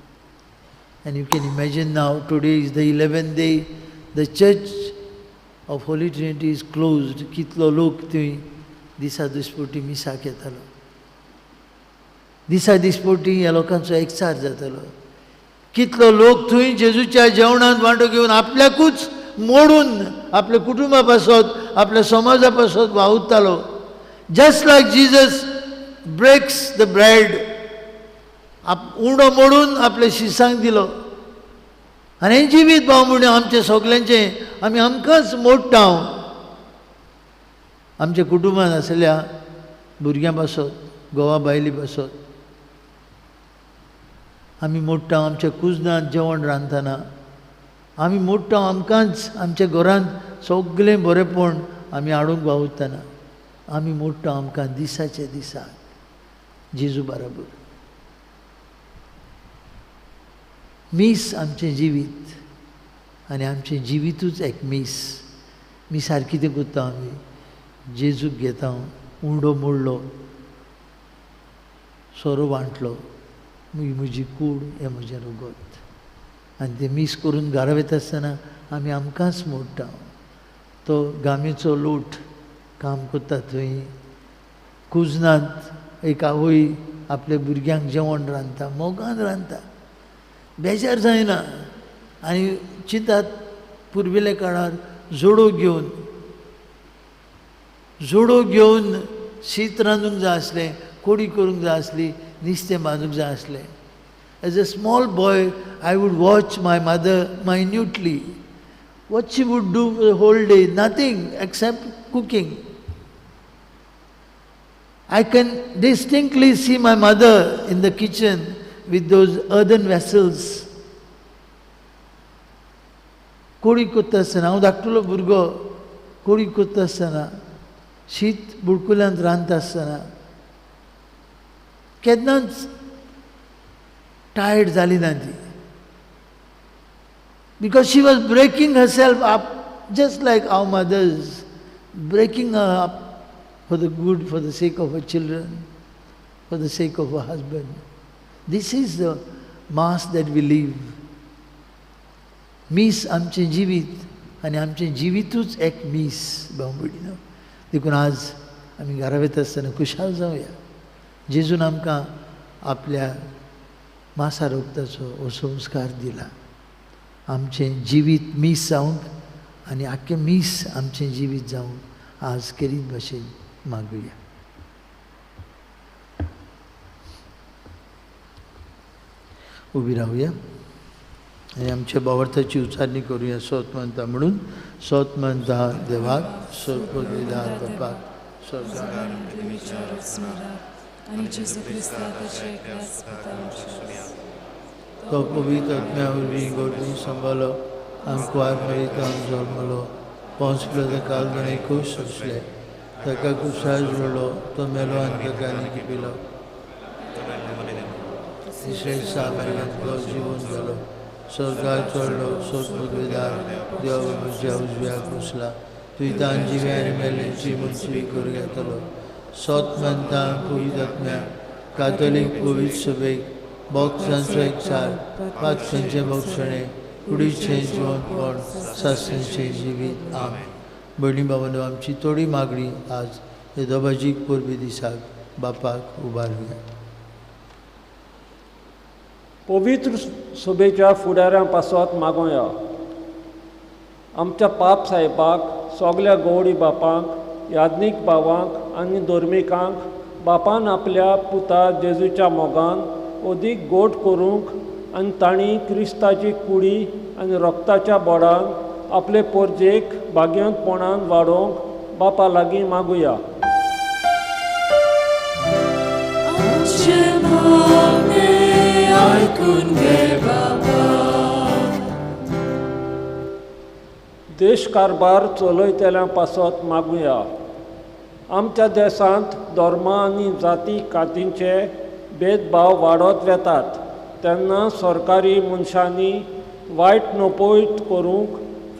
And you can imagine now, today is the 11th day, the church of Holy Trinity is closed. कितलो लोक थंय दिसा दिसपटी मिसाक येतालो, दिसा दिसपटी ह्या लोकांचो एकचार जातालो. कितलो लोक थंय जेजूच्या जेवणांत वांटो घेवन आपल्याकूच मोडून आपल्या कुटुंबा पासत आपल्या समाजा पासत वावुरतालो. Just like Jesus breaks the bread, उंडो मोडून आपल्या शिसांक दिलो. आनी हें जिवीत भाव म्हणून आमचें सगल्यांचें आमी आमकांच मोडटा. आमच्या कुटुंबांत आसल्या भुरग्यां पासत, घोवा बायले पासत आमी मोडटा. आमच्या कुजनांत जेवण रांदतना आमी मोडटा आमकांच. आमच्या घरांत सगळें बरेंपण आमी हाडूंक वावुरतना आमी मोडटा आमकां दिसाच्या दिसाक जेजू बराबर. मीस आमचें जिवीत आनी आमचें जिवितूच एक मीस. मिसार कितें करता आमी? जेजूक घेता, उंडो मोडलो, सोरो वांटलो, म्हजी कूड हें म्हजें रगत. आनी तें मीस करून घरा वयता आसतना आमी आमकांच मोडटा. तो गामेचो लोट काम करता थंय कुजनांत एक आवय आपल्या भुरग्यांक जेवण रांदता, मोगान रांदता, बेजार जायना. आनी चिंतात पुर्विल्ल्या काळार जोडो घेवन, जोडो घेवन शीत रांदूंक जाय आसलें, कोडी करूंक जाय आसली, नुस्तें बांदूंक जाय आसलें. As a small boy I would watch my mother minutely. What she would do for the whole day? Nothing except cooking. I can distinctly see my mother in the kitchen with those earthen vessels. कोडी करता आसतना हांव धाकटुलो भुरगो, कोडी करता आसतना, शीत बुडकुल्यांत रांदता आसतना केन्नाच टायर्ड जाली ना ती. Because she was breaking herself up, just like our mothers, breaking her up for the good, for the sake of her children, for the sake of her husband. This is the mass that we live. मीस आमचें जिवीत आनी आमचें जिवितूच एक मीस भाव भयणीनो. देखून आज आमी घरा वयता आसतना खुशाल जावया. जेजून आमकां आपल्या मासा रोगताचो हो संस्कार दिला. आमचें जिवीत मीस जावंक आनी आख्खें मीस आमचें जिवीत जावंक आज केरीत भाशेन मागुया. उबी रावया. आनी आमच्या भावार्थाची उच्चारणी करुया. सोत मानता म्हणून सोत मानता देवाक, सोत पदवीदार बापाक, स्वर्गार तो पवित्र आत्म्या वरवीं गोडवी सांबाळलो, आमकां मरितान जल्मलो, पोंस काल ताणें खूश सोंसले, ताका कुसाळ जुळ्ळो, तो मेलो आनी ताका लिपिलो, तिसरे दिसा मेल्ल्यांतलो जिवन जालो, स्वर्गार चडलो, सोत पदवीदार देवा बाबाच्या उजव्याक बसला, तुयतान जिवे आनी मेल्ल्यांची मुनसिबी करूंक येतलो. सोत मानता पवित्र आत्म्या, कातोलीक पवित्र सभेक, भक्तांचो एकचार, पातकांचें भोगसणें, कुडीचें जिवनपण, सासणाचें जिवीत. आमेन. भयणी भावांनो, आमची थोडी मागणी आज हे दोबाजीक परबे दिसाक बापाक उबारुया. पवित्र सभेच्या फुडाऱ्यां पासत मागोया. आमच्या पाप साहेबाक, सगल्या गौडी बापांक, याज्ञीक भावांक आनी धर्मिकांक बापान आपल्या पुता जेजूच्या मोगान अदीक गोड करूंक आनी तांणी क्रिस्ताची कुडी आनी रक्ताच्या बोडान आपले पोरजेक भाग्यंतपणान वाडोवंक बापा लागीं मागुया. देश कारभार चलयतल्यां पासत मागुया. आमच्या देशांत धर्मा आनी जाती कातींचे भेदभाव वाडत वेतात तेन्ना सरकारी मनशांनी वायट नपयत करूंक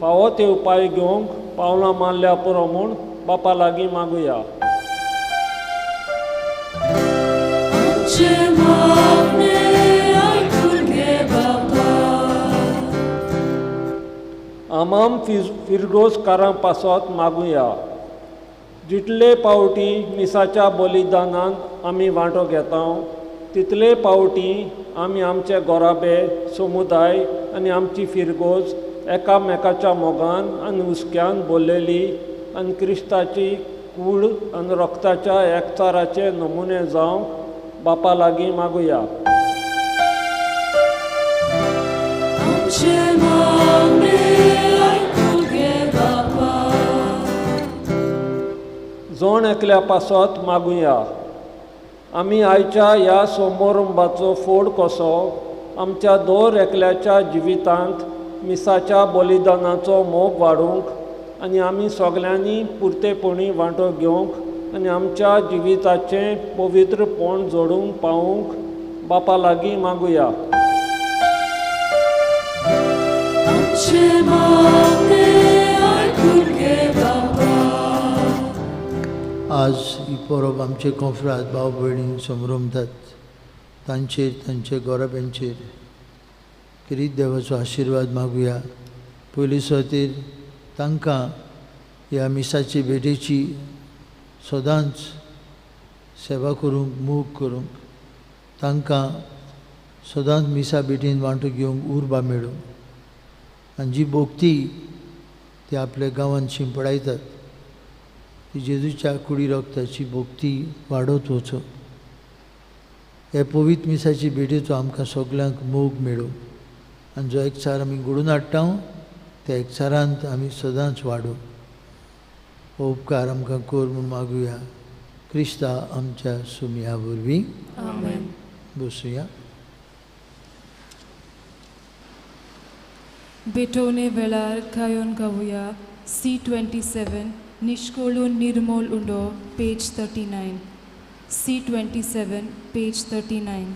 फावो ते उपाय घेवंक पावलां मारल्या पुरो म्हूण बापा लागीं मागुया. आमाम फिरगोजकारां पासत मागुया. जितले पावटी मिसाच्या बलिदानान आमी वांटो घेता तितले पावटी आमी आमचे गोराबे, समुदाय आनी आमची फिरगोज एकामेकाच्या मोगान आनी हुस्क्यान भरलेली आनी क्रिस्ताची कूड आनी रक्ताच्या एकचाराचे नमुने जावंक बापा लागीं मागुया. जण एकल्या पासत मागुया. आमी आयच्या ह्या समारंभाचो फोड कसो आमच्या दर एकल्याच्या जिवितांत मिसाच्या बलिदानाचो मोग वाडोवंक आनी आमी सगल्यांनी पुरतेपणी वांटो घेवंक आनी आमच्या जिविताचें पवित्रपण जोडूंक पावूंक बापा लागीं मागुया. आज ही परब आमचे कोंफ्राद भाव भयणी समरमतात तांचेर, तांचे गोराब्यांचेर किरीत देवाचो आशिर्वाद मागुया. पयली सुवातेर तांकां ह्या मिसाचे भेटेची सदांच सेवा करूंक, मोग करूंक, तांकां सदांच मिसा भेटीन वांटो घेवंक उर्बा मेळूं आनी जी भोक्ती ती आपल्या गांवांत शिंपडायतात ती जेजूच्या कुडी रक्ताची भोक्ती वाडत वचूं. हे पवित्र मिसाची भेटेचो आमकां सगल्यांक मोग मेळूं आनी जो एकचार आमी घडोवन हाडटा त्या एकचारांत आमी सदांच वाडूं. हो उपकार आमकां कर म्हूण मागुया क्रिस्ता आमच्या सुमया वरवीं. बसुया. भेटवणे वेळार गायोन गावया C27 निष्कोळून निर्मोल उंडो, पेज 39. C27 page 39.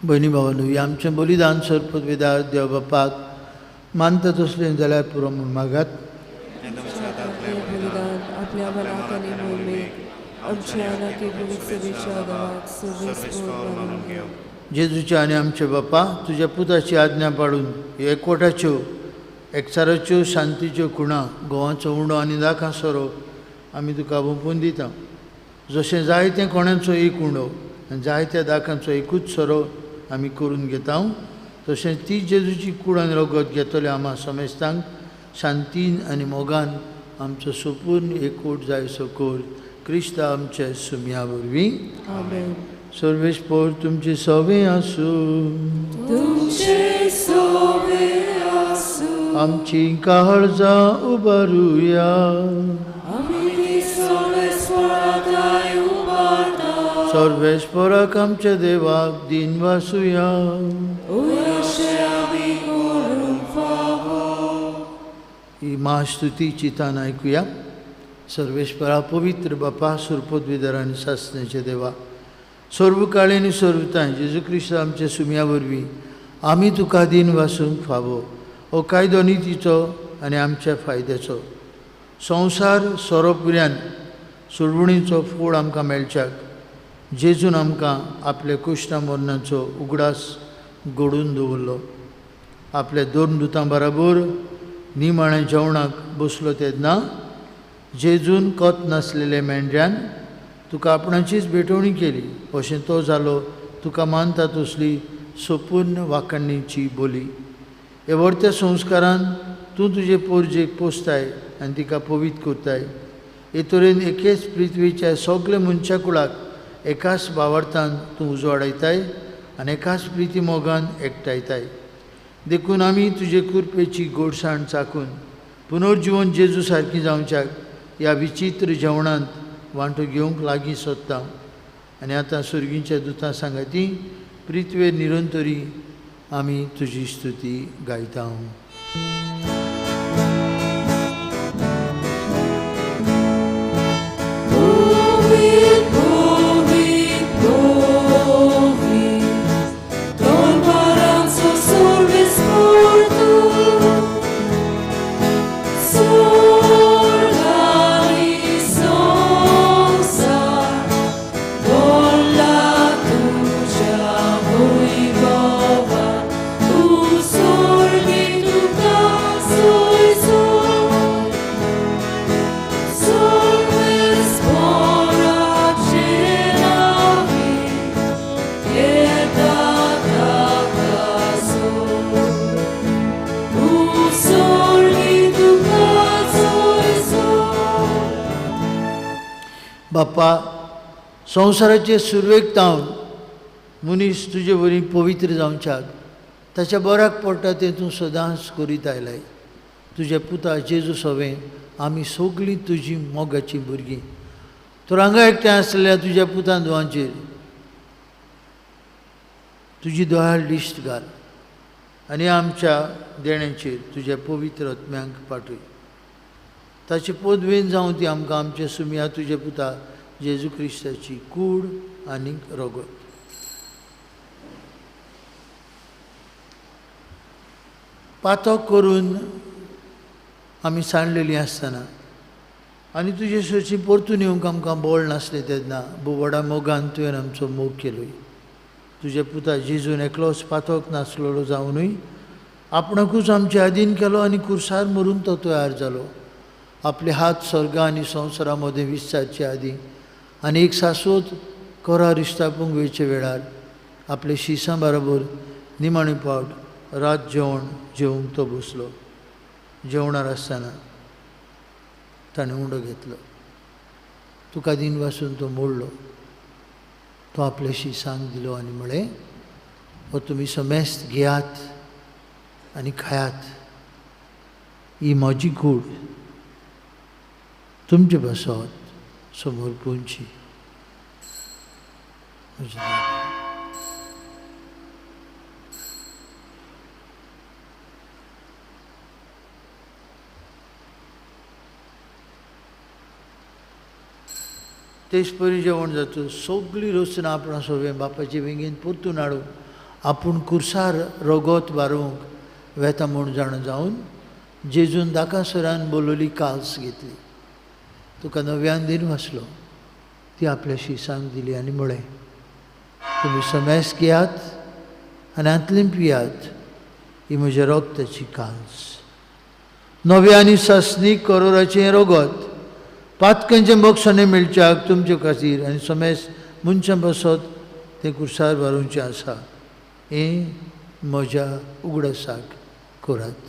भयणी भावांनो, आमचें बलिदान सरपदवेदार देव बापाक मानता तसलें जाल्यार पुरो म्हूण मागात. बलिदान आपल्या मनाक आनी मोहिमेक आमच्या सेवेच्या देवाक सर्वेस्पोर मानून घेवं. जेजूच्या आनी आमच्या बापा, तुज्या पुताची आज्ञा पाडून एकवटाच्यो एकचाराच्यो शांतीच्यो खुणा गोवाचो उंडो आनी दाखां सोरो आमी तुका ओंपून दिता. जशें जायतें कोणाचो एक उंडो आनी जायत्या दाखांचो एकूच सोरो आमी करून घेता, तशेंच ती जेजूची कूड आनी रगत घेतले आमा समेस्तांक शांतीन आनी मोगान आमचो सोपूर्ण एकवट जायसो कर, क्रिस्ता आमच्या सुमया वरवीं. आमेन. सर्वेस्पोर तुमचे सवे आसूं. तुमचे सवे आसूं. आमची काळजां उबारुया. आमी सर्वेस्पोराक उबारता. सर्वेस्पोराक आमच्या देवाक दिन वासुया. अशें आमी करूंक फावो. ही महास्तुती चिंतान आयकुया. सर्वेस्परा पवित्र बापा, सुरपदविदार आनी सासण्याचे देवा, सर्व काळे आनी सर्वताय जेजू क्रिस्त आमच्या सुमया वरवीं आमी तुका दिन वासूंक फावो. हो कायदो नितीचो आनी आमच्या फायद्याचो. संवसार सोरोपुऱ्यान सुरवणीचो फोड आमकां मेळच्याक जेजून आमकां आपल्या कुश्टा मरणाचो उगडास घडून दवरलो. आपल्या दोन दुतां बराबर निमाण्या जेवणाक बसलो तेन्ना जेजून कोत नासलेल्या मेंढ्यान तुका आपणाचीच भेटवणी केली, अशें तो जालो तुका मानता तसली सोपूर्ण वाखाणीची बोली. हे व्हडत्या संस्कारान तूं तुजे पोरजेक पोसताय आनी तिका पवित्र करताय. हे तरेन एकेच पृथ्वीच्या सगल्या मनशा कुळाक एकाच भावार्थान तूं उजवाडायताय आनी एकाच प्रिती मोगान एकठांयताय. देखून आमी तुजे कृपेची गोडसाण चाखून पुनर्जिवन जेजू सारकी जावच्याक ह्या विचित्र जेवणांत वांटो घेवंक लागीं सोदता. आनी आतां सुर्गींच्या दुतां सांगाती पृथ्वेर निरंतरी आमी तुजी स्तुती गायता. बापा, संवसाराचे सुरवेक तावन मनीस तुजे वरी पवित्र जावच्याक ताच्या बऱ्याक पडटा तें तूं सदांच करीत आयलाय. तुज्या पुता जेजू सवें आमी सगळीं तुजी मोगाचीं भुरगीं. तर हांगा एकठांय आसलेल्या तुज्या पुतान धुवांचेर तुजी दयाळ दिश्ट घाल आनी आमच्या देण्याचेर तुज्या पवित्र आत्म्यांक पाठय. ताचे पदवेन जावं ती आमकां आमचे सुमया तुज्या पुता जेजू क्रिस्ताची कूड आनी रगत. पातक करून आमी सांडलेलीं आसतना आनी तुजे सरशी परतून येवंक आमकां बळ नासलें तेन्ना भोव व्हडा मोगान तुवें आमचो मोग केलोय. तुज्या पुता जेजून एकलोच पातक नासलेलो जावनूय आपणाकूच आमचे आदीन केलो आनी कुर्सार मरून तो तयार जालो. आपले हात स्वर्गा आनी संवसारा मदें विस्तारचे आदीं आनी एक शाश्वत करार इश्तापूंक वेळचे वेळार आपले शिसां बरोबर निमाणे पावट रात जेवण जेवंक तो बसलो. जेवणार आसतना ताणें उंडो घेतलो, तुका दिन वासून तो मोडलो, तो आपले शिसांक दिलो आनी म्हळें, हो तुमी समेस्त घेयात आनी खायात, ही म्हजी कूड तुमचे पासत समर्पूंची. तेच परी जेवण जाता सगळी रचना आपणा सगळें बापाचे वेंगेन परतून हाडून आपूण कुर्सार रगत वारोवंक वेता म्हूण जाणा जावन जेजून दाकासरान बोलवली काल्स घेतली, तुका नव्यान दिन वाचलो, ती आपल्या शिसांक दिली आनी म्हळें, तुमी समेस घेयात आनी हांतली पियात, ही म्हज्या रगताची काल्स, नव्या आनी सासणीक करोराचें रगत पातकांचें बक्षणें मेळच्याक तुमचे खातीर आनी समेस मनशां पासत तें कुर्सार वारोवचें आसा, हें म्हज्या उगडासाक करात.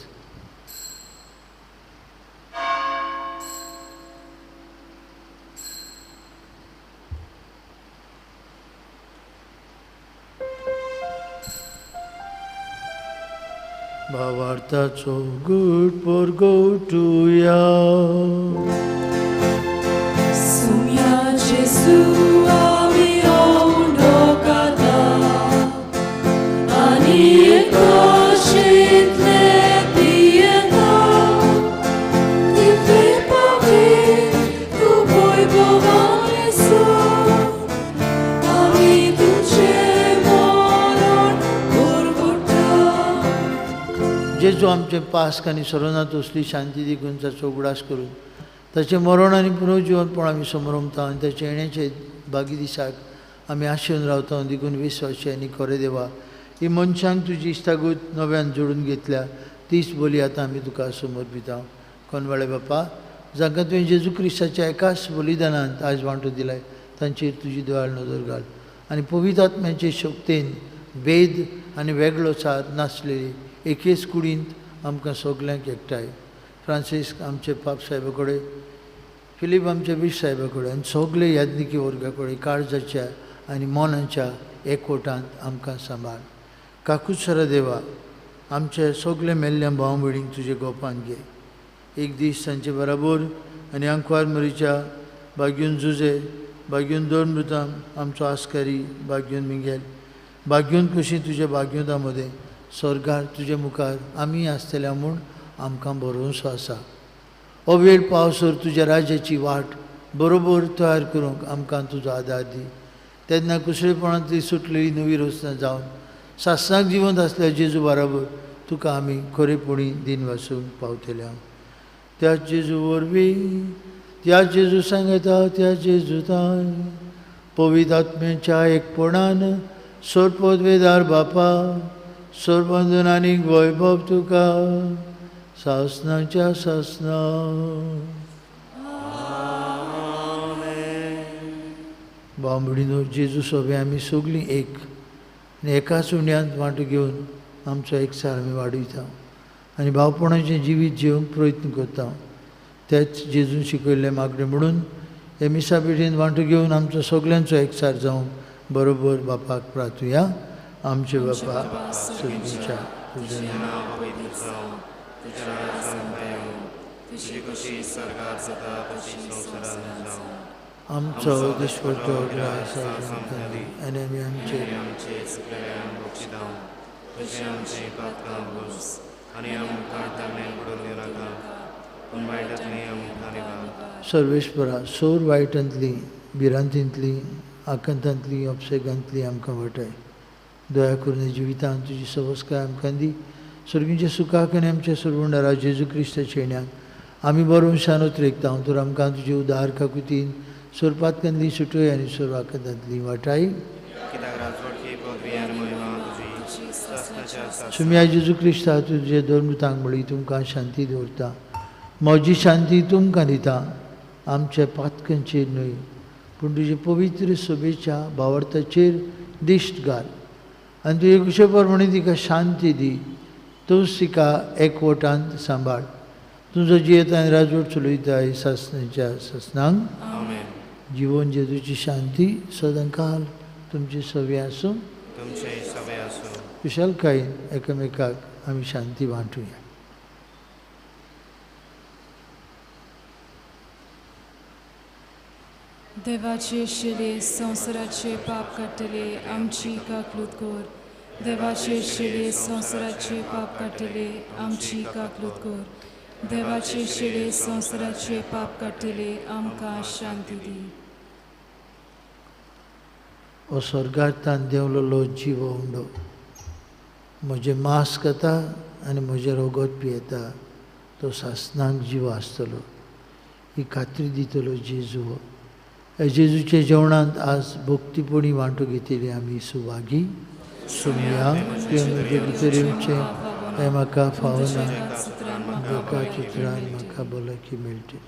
भावार्थाचो गूट परगटुया. Sumia Jesu ami ondokata ani ekoshitle pieta ti pavi tu poi bovanesu ami tuche moron gorgota. जेजू आमचे पास्क आनी सरोनात असली शांती देखून ताचो उगडास करून ताचें मरण आनी पुनर्जिवनपण आमी समरमता आनी ताचे येण्याचे बागी दिसाक आमी आशेन रावता देखून विस्वासी आनी खरें देवा, ही मनशांक तुजी इश्टागत नव्यान जोडून घेतल्या तीच बोली आतां आमी तुका समर्पिता. कोनवाळे बापा, जांकां तुवें जेजू क्रिस्ताच्या एकाच बलिदानांत आयज वांटो दिलाय तांचेर तुजी दयाळ नदर घाल आनी पवित्र आत्म्याचे शक्तेन भेद आनी वेगळो सार नासलेली एकेच कुडींत आमकां सगल्यांक एकठांय. फ्रांसीस्क आमचे पाप साहेबा कडेन, फिलीप आमच्या बीश साहेबा कडेन आनी सगळे याज्ञिकी वर्गा कडेन काळजाच्या आनी मनाच्या एकवटांत आमकां सांबाळ. काकुत्सरा देवा, आमचे सगळे मेल्ल्या भाव भयणींक तुजे गोपान घे. एक दीस तांचे बराबर आनी आंकवार मरीच्या बागयून जुजे, बागयून दोन मृतां आमचो आस्कारी बागयून मिंगेल, बागयून कशी तुज्या बागयूना मदें स्वर्गार तुजे मुखार आमी आसतल्या म्हूण आमकां भरोसो आसा. हो वेळ पावसर तुज्या राज्याची वाट बरोबर तयार करूंक आमकां तुजो आदार दी. तेन्ना कुसळेपणांतली सुटलेली नवी रचना जावन सासणाक जिवंत आसल्या जेजू बराबर तुका आमी खरेपणी दिन वासूंक पावतल्या. त्या जेजू वरवीं, त्या जेजू सांगता, त्या जेजू ताय पवित्र आत्म्याच्या एकपणान सोरपोदवेदार बापा सोरबंधन आनी वैभव तुका सासणाच्या सासणा. बांबडीनो जेजू सोबे आमी सगळीं एक आनी एकाच उण्यांत वांटो घेवन आमचो एकचार आमी वाडयता आनी भावपणाचें जिवीत जिवंक प्रयत्न करता. तेच जेजून शिकयल्लें मागणें म्हणून हे मिसा पेटीन वांटो घेवन आमचो सगल्यांचो एकचार जावंक बरोबर बापाक प्रार्थुया. आमचे बापा सर्गीच्या तुजें नांव पवित्र जावं, तुजें राज्य येवं, तुजी खुशी स्वर्गार जाता तशी संवसारांत जावं. आमचो दिसपट्टो ग्रास आमकां दी आनी आमी आमचे आमचे चुकलेल्यांक बक्षिता, तशें आमचें पातकां बोस आनी आमकां ताणें बुडोवन दिवनाका, पूण वायटांतली आमकां निवार. सर्वेस्परा, सोर वायटांतली, भिरांतींतली, आकांतांतली, अपसेगांतली आमकां वाटाय. दया करून जिवितांत तुजी सवस्काय आमकां दी. सर्गींच्या सुखाक आनी आमच्या सर्वंडारा जेजू क्रिस्ताच्या येण्याक आमी बरोवन उतरेकता तर आमकां तुजे उदार काकुतीन सोरपातकांतली सुटय आनी सोर आकांतांतली वाटाय. सुम्या जेजू क्रिस्ता तुजे दोन मृतांक म्हळी तुमकां शांती दवरता, म्हजी शांती तुमकां दिता. आमच्या पातकांचेर न्हय पूण तुजे पवित्र सभेच्या भावार्थाचेर दिश्ट घाल आनी तुजे कुशे प्रमाणे तिका शांती दी. तूंच तिका एकवटांत सांबाळ. तुजो जियेता आनी राजवट चलयता सासणाच्या सासणांक. जिवन जेजूची शांती सदांकाल तुमची सवे आसूं. कुशलकायेन एकामेकाक आमी शांती वांटुया. देवाचे शिले संवसाराचे पाप काडटले आमची काकलूत कर. देवाचे शिले संवसाराचे पाप काडटले आमची काकलूत कर. देवाचे शिले संवसाराचे पाप काडटले आमकां शांती दी. हो स्वर्गांतल्यान देंवलेलो जिवो उंडो म्हजें मांस खाता आनी म्हजें रगत पियेता तो सासणाक जीव आसतलो. ही खात्री दितलो जेजू. ह्या जेजूच्या जेवणांत आज भक्तीपणी वांटो घेतली आमी सुभागी. सुमया तुवें म्हजे भितर येवचें हें म्हाका फावना, एका चित्रान म्हाका भलायकी मेळटली.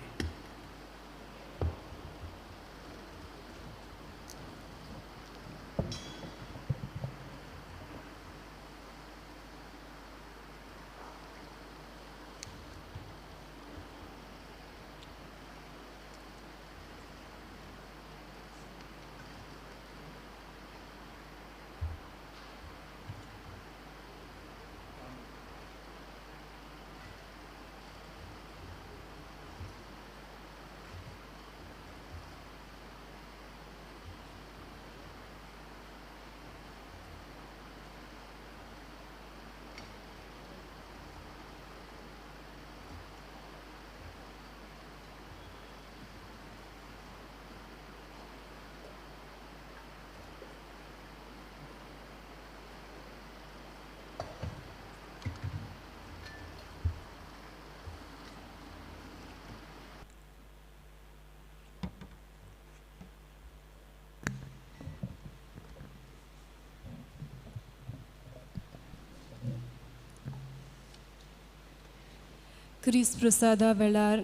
क्रिस्त प्रसादा वेळार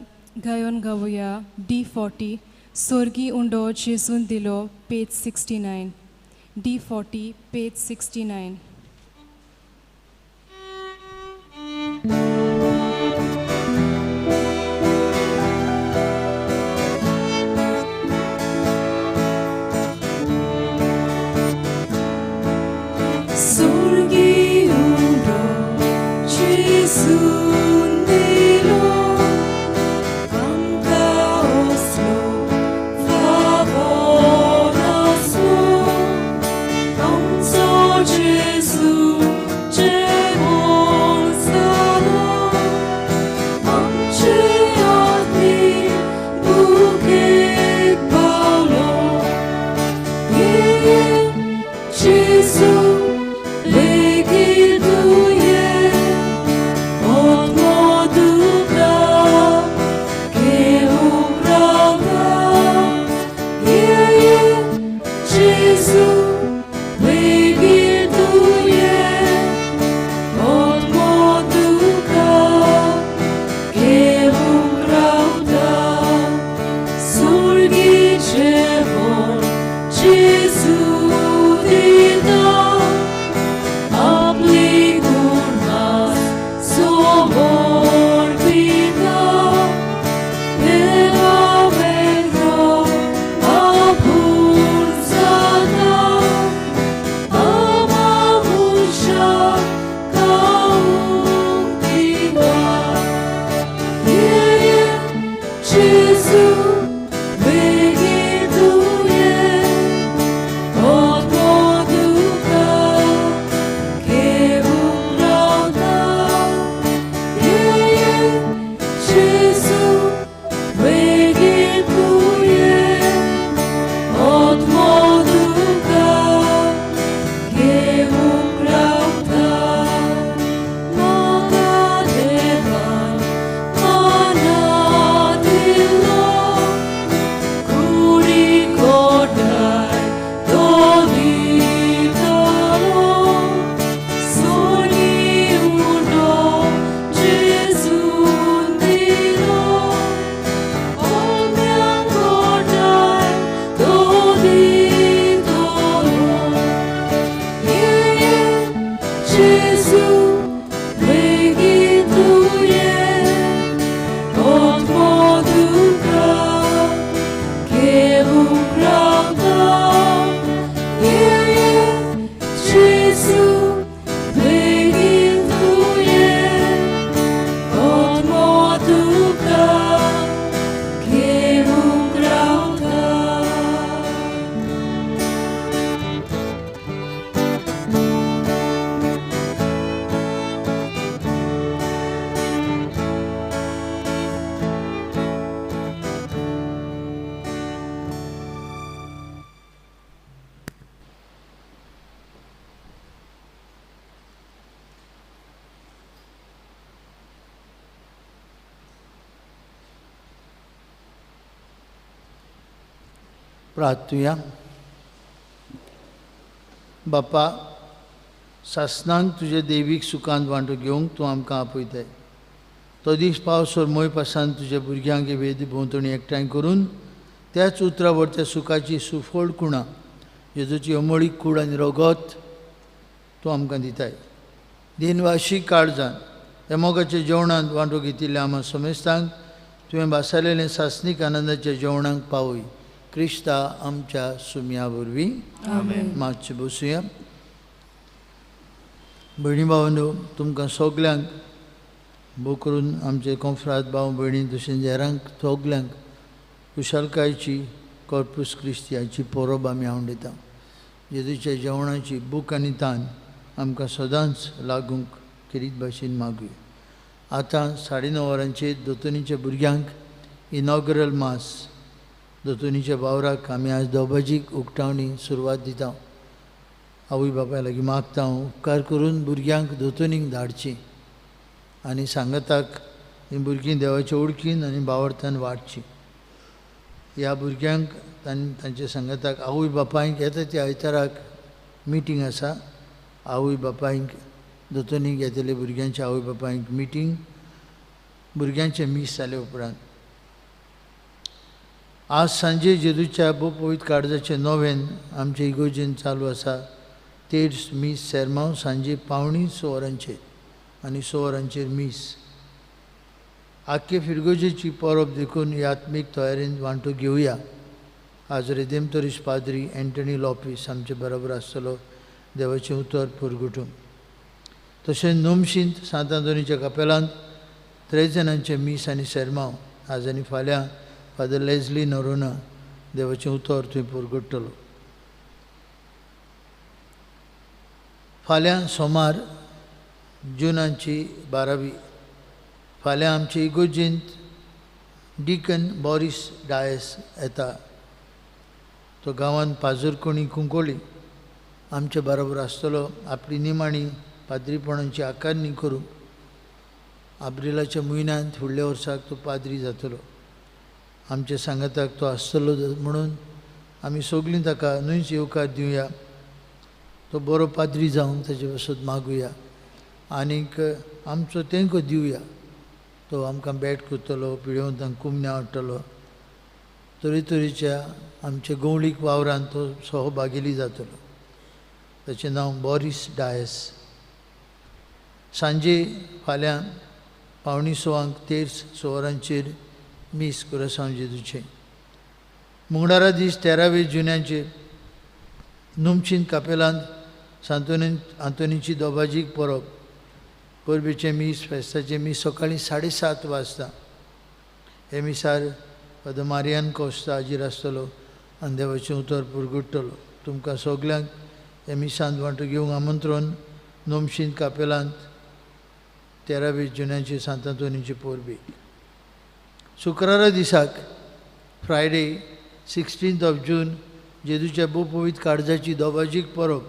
गायोन गावया D40 सोर्गी उंडो जेजून दिलो पेज 69 D40 page 69. Sorgi undo Jesu dilo amka oslo favor oslo amso Jesu jevon sano amche atmi buket paulo ye Jesu Jesus, begin to प्रार्थुया. बापा, सासनांक तुजे देवीक सुखांत वांटो घेवंक तूं आमकां आपयताय. तो दीस पावसर मोय पासान तुज्या भुरग्यांक वेदी भोंवतणी एकठांय करून त्याच उतरा वरत्या सुखाची सुफळ कुणां जेजूची अमोळीक कूड आनी रगत तूं आमकां दिताय. दिनवाशी काळजान ह्या मोगाच्या जेवणांत वांटो घेतिल्ल्या आमा समेस्तांक तुवें भासालेलें सासनीक आनंदाच्या जेवणाक पावय. क्रिस्ता आमच्या सुमया वरवीं. मातशें बसुया. भयणी भावांनो, तुमकां सगल्यांक भोव करून आमचे कोंफ्राद भाव भयणी तशेंच हेरांक सगल्यांक खुशालकायेची कॉर्पूस क्रिस्ती परब आमी आवडटा. जेजूच्या जेवणाची भूक आनी तान आमकां सदांच लागूंक खेरीत भाशेन मागुया. आतां 9:30 वरांचेर दोतोनीच्या भुरग्यांक इनॉग्रल मास दोतोनीच्या वावराक आमी आज दोबाजीक उक्तावणी सुरवात दिता. आवय बापाय लागीं मागता उपकार करून भुरग्यांक दोतोनीक धाडची आनी सांगाताक हीं भुरगीं देवाच्या ओळखीन आनी बावडतान वाडची. ह्या भुरग्यांक तांच्या सांगाताक आवय बापायक येता त्या आयताराक मिटींग आसा. आवय बापायक दोतोनीक येतले भुरग्यांच्या आवय बापायक मिटींग भुरग्यांचें मीस जाले उपरांत. आज सांजे जेजूच्या भोव पवित्र काळजाचें नोवेन आमचे इगोर्जेन चालू आसा. तेर्स मीस सेरमांव सांजे 5:45 वरांचेर आनी 6 वरांचेर मीस. आख्खे फिरगोजेची परब देखून ही आत्मीक तयारेन वांटो घेवया. आज रेदेमतोरीस पाद्री एंटनी लोपीस आमचे बरोबर आसतलो देवाचें उतर पुरगुटून. तशेंच नोमशींत सांत आंतोनीच्या कपेलांत 3 जाणांचें मीस आनी सेरमांव आज आनी फाल्यां फादर लेजली नरोना देवाचें उतर थंय पुरगुट्टलो. फाल्यां सोमार जुनाची 12वी. फाल्यां आमचे इगोर्जेंत डिकन बॉरीस डायस येता. तो गांवांत पाजरकोणी कुंकोळी आमचे बरोबर आसतलो आपली निमाणी पाद्रीपणाची आकारणी करूंक. आब्रिलाच्या म्हयन्यांत फुडल्या वर्साक तो पाद्री जातलो. आमच्या सांगाताक तो आसतलो म्हणून आमी सगळीं ताका न्हयच येवकार दिवया. तो बरो पाद्री जावंक ताचे पासत मागुया आनीक आमचो तेंको दिवया. तो आमकां भेट करतलो, पिळेवंतांक कुमण्या हाडटलो, तरेतरेच्या आमच्या गवळीक वावरान तो सहभागी जातलो. ताचें नांव बॉरीस डायस. सांजे फाल्यां 5:45 तेर्स 6 वरांचेर मीस कुरसांव जेजूचें. मुंगडारा दीस 13 जुन्याचेर नुमचीन कापेलांत सांतोनी आंतोनीची दोबाजीक परब. परबेचें मीस फेस्ताचें मीस सकाळीं 7:30 वाजता. हे मिसार फादर मारियान कोस्ता हाजीर आसतलो आनी देवाचें उतर पुरगुट्टलो. तुमकां सगल्यांक हे मिसांत वांटो घेवंक आमंत्रण. नोमशीन कापेलांत 13 जुन्याची सांत आंतोनीची परबी. शुक्रारा दिसाक फ्रायडे 16 जून जेजूच्या भोव पवित्र काळजाची दोबाजीक परब.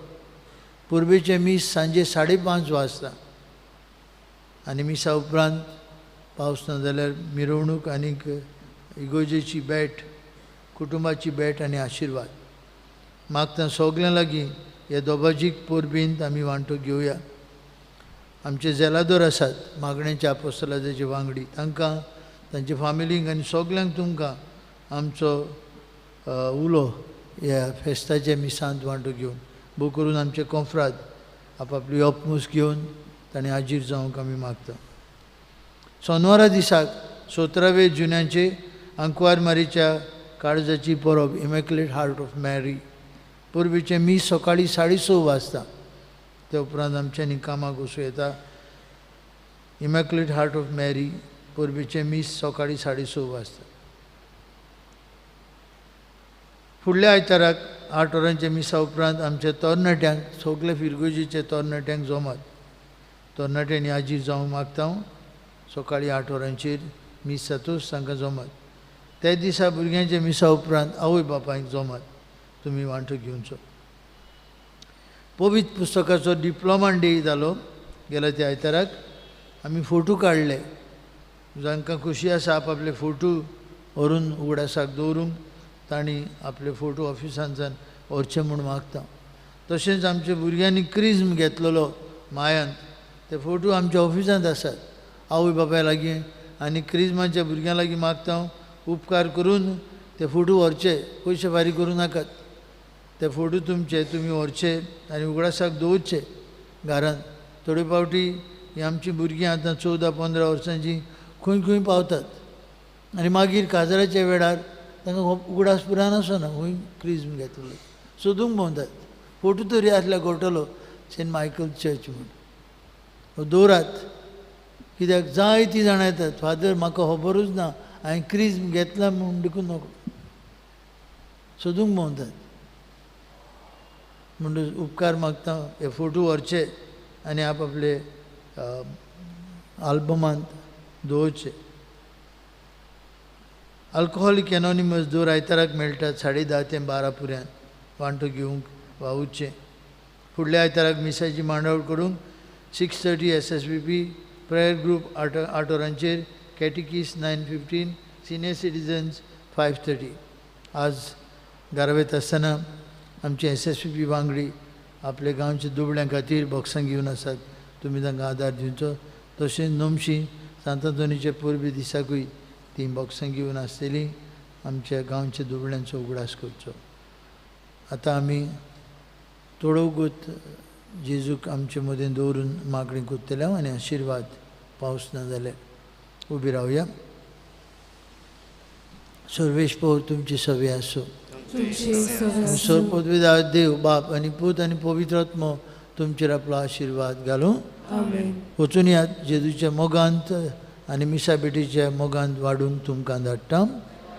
परबेचें मीस सांजे 5:30 वाजता आनी मिसा उपरांत पावस ना जाल्यार मिरवणूक आनीक इगोर्जेची भेट, कुटुंबाची भेट आनी आशिर्वाद. मागता सगल्यां लागीं ह्या दोबाजीक परबींत आमी वांटो घेवया. आमचे जेलादोर आसात मागण्याच्या आपोस्तलाचे वांगडी, तांकां तांचे फामिलींक आनी सगल्यांक तुमकां आमचो उलो ह्या फेस्ताच्या मिसांत वांटो घेवन भोव करून आमचे कोंफ्राद आपापली अपमूस घेवन ताणें हाजीर जावंक आमी मागता. सोनवारा दिसाक 17 जुन्याचे आंकवार मारीच्या काळजाची परब इमॅक्युलेट हार्ट ऑफ मॅरी. परबेचें मीस सकाळीं 6:30 वाजता. त्या उपरांत आमच्यांनी कामाक वचूं येता. इमॅक्युलेट हार्ट ऑफ मॅरी परबेचें मीस सकाळीं 6:30 वाजता. फुडल्या आयताराक 8 वरांच्या मिसा उपरांत आमच्या तरणाट्यांक सगल्या फिरगोजीच्या तरणाट्यांक जमात. तरणाट्यांनी हाजीर जावंक मागता हांव. सकाळीं 8 वरांचेर मीस जातूच तांकां जमात. त्या दिसा भुरग्यांच्या मिसा उपरांत आवय बापायक जमात तुमी वांटो घेवचो. पवित्र पुस्तकाचो डिप्लोमा डे जालो गेल्या त्या आयताराक. आमी फोटो काडले. जांकां खुशी आसा आपापले फोटो व्हरून उगडासाक दवरूंक तांणी आपले फोटो ऑफिसांतल्यान व्हरचे म्हूण मागता. तशेंच आमच्या भुरग्यांनी क्रिज्म घेतलेलो मायांत, ते फोटो आमच्या ऑफिसांत आसात. आवय बापाय लागीं आनी क्रिज्माच्या भुरग्यां लागीं मागता हांव, उपकार करून ते फोटो व्हरचे, पयशे फारीक करूं नाकात. ते फोटो तुमचे तुमी व्हरचे आनी उगडासाक दवरचे घरांत. थोडे फावटी ही आमची भुरगीं आतां 14-15 वर्सांची खंय खंय पावतात आनी मागीर काजाराच्या वेळार तांकां उगडास पुरान आसना खंय क्रिज्म घेतलो, सोदूंक भोंवतात. फोटो तरी आसल्यार कळटलो सेंट मायकल चर्च म्हूण दवरात, कित्याक जायतीं जाणां येतात, फादर म्हाका खबरूच ना हांवें क्रिज्म घेतला म्हूण देखून नको, सोदूंक भोंवतात. म्हणटच उपकार मागता हे फोटो व्हरचे आनी आपआपले आल्बमांत दवरचे. अल्कोहोलीक एनॉनिमस दर आयताराक मेळटात 10:30 ते 12 पर्यंत वांटो घेवंक वावुरचें. फुडल्या आयताराक मिसाची मांडावळ करूंक 6:30 SSVP prayer group 8 वरांचेर, कॅटिकीस 9:15, सिनियर सिटीजन्स 5:30. आज गारवेत आसतना आमचे SSVP वांगडी आपल्या गांवच्या दुबळ्यां खातीर बॉक्सां घेवन आसात, तुमी तांकां आदार दिवचो. तशेंच नमशी सांतांतोनीचे परबे दिसाकूय तीं बॉक्सां घेवन आसतलीं, आमच्या गांवच्या दुबळ्यांचो उगडास करचो. आतां आमी थोडो गोत जेजूक आमचे मदें दवरून मागणी करतले आनी आशिर्वाद पावस ना जाल्यार उबी रावया. सर्वेश पौर तुमची सवे आसूं. सर्वपदवीदार देव बाप आनी पूत आनी पवित्र आत्मो तुमचेर आपलो आशिर्वाद घालूं. वचून यात जेजूच्या मोगांत आनी मिसा भेटीच्या मोगांत वाडून तुमकां धाडटा.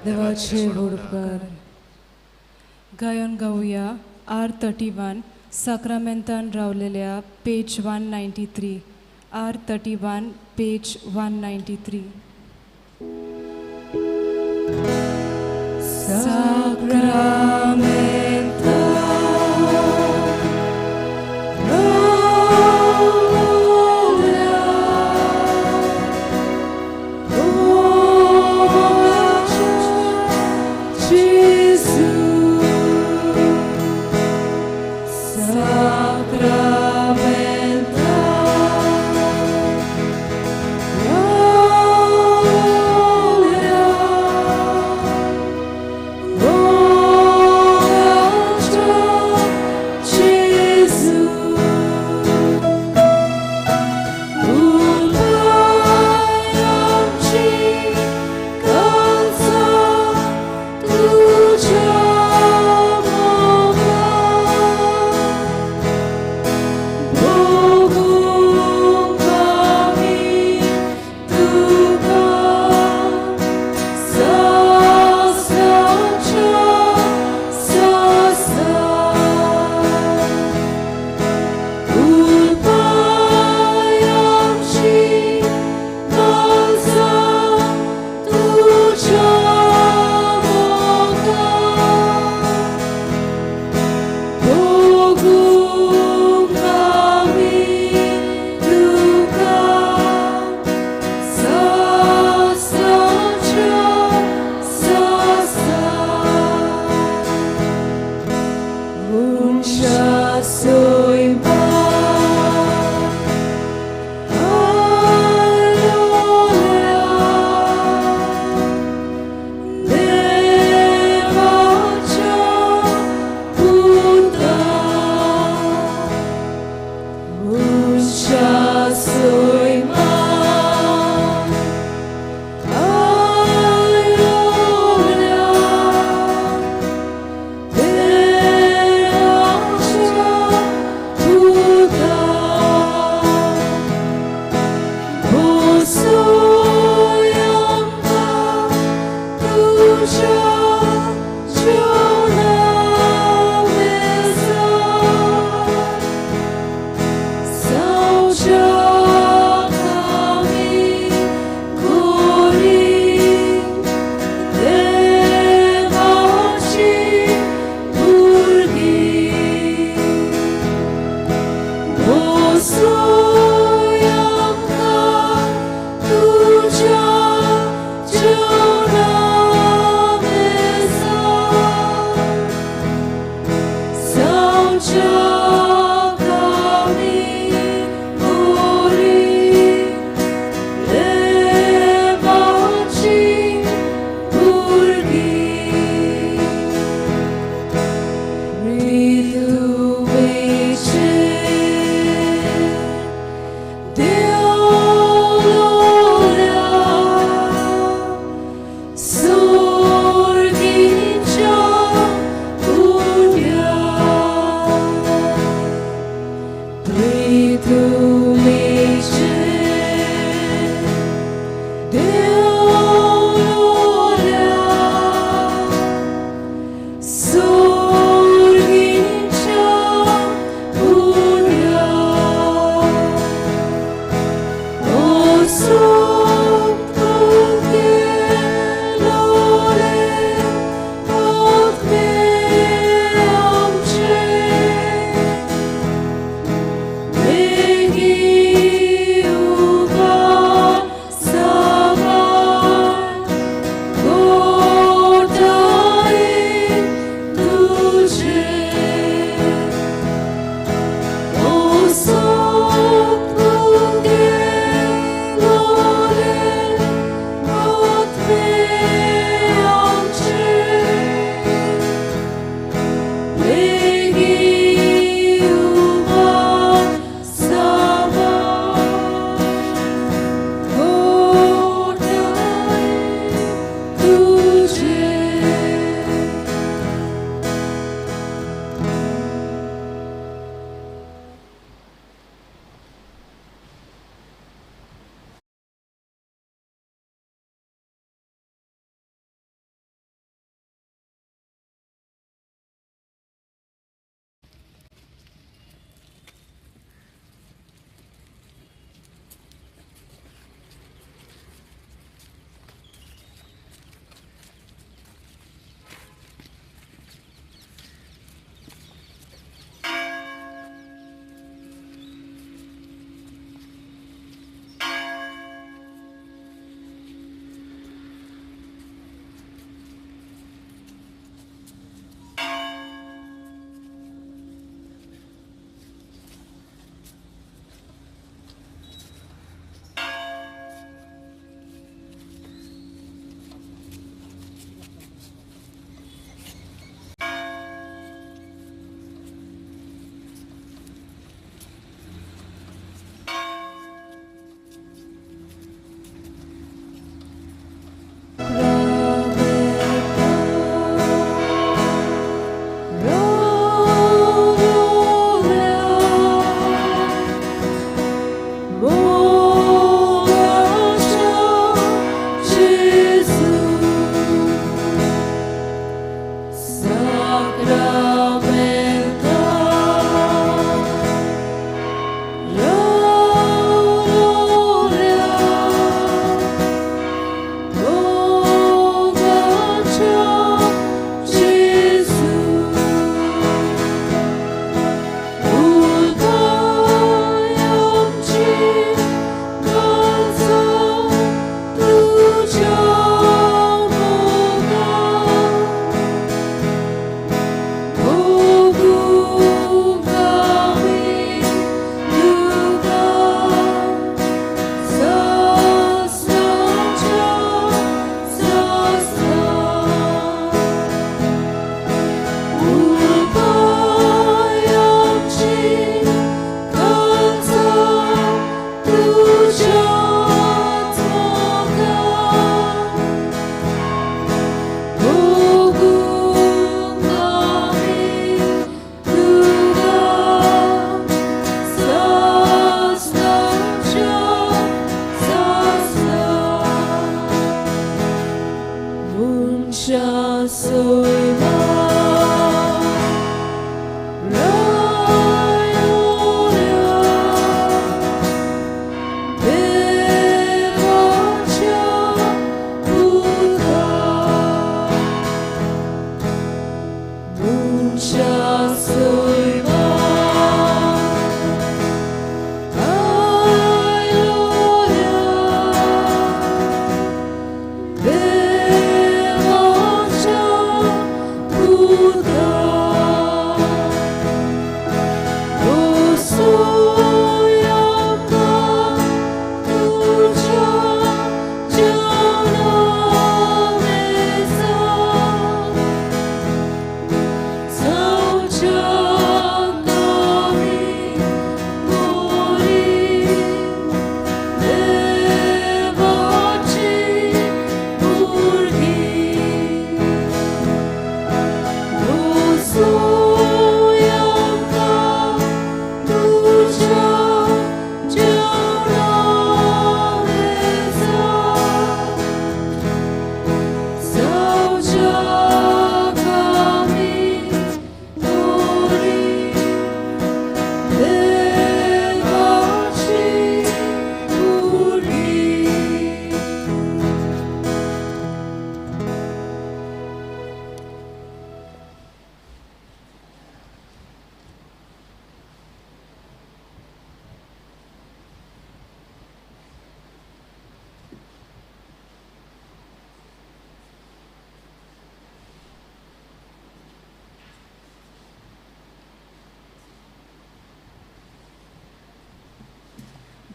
देवाचे उपकार. गायन गावया R31 साक्रामेंतान रावलेल्या page 193, R31 page 193. Sacramento Sacramento.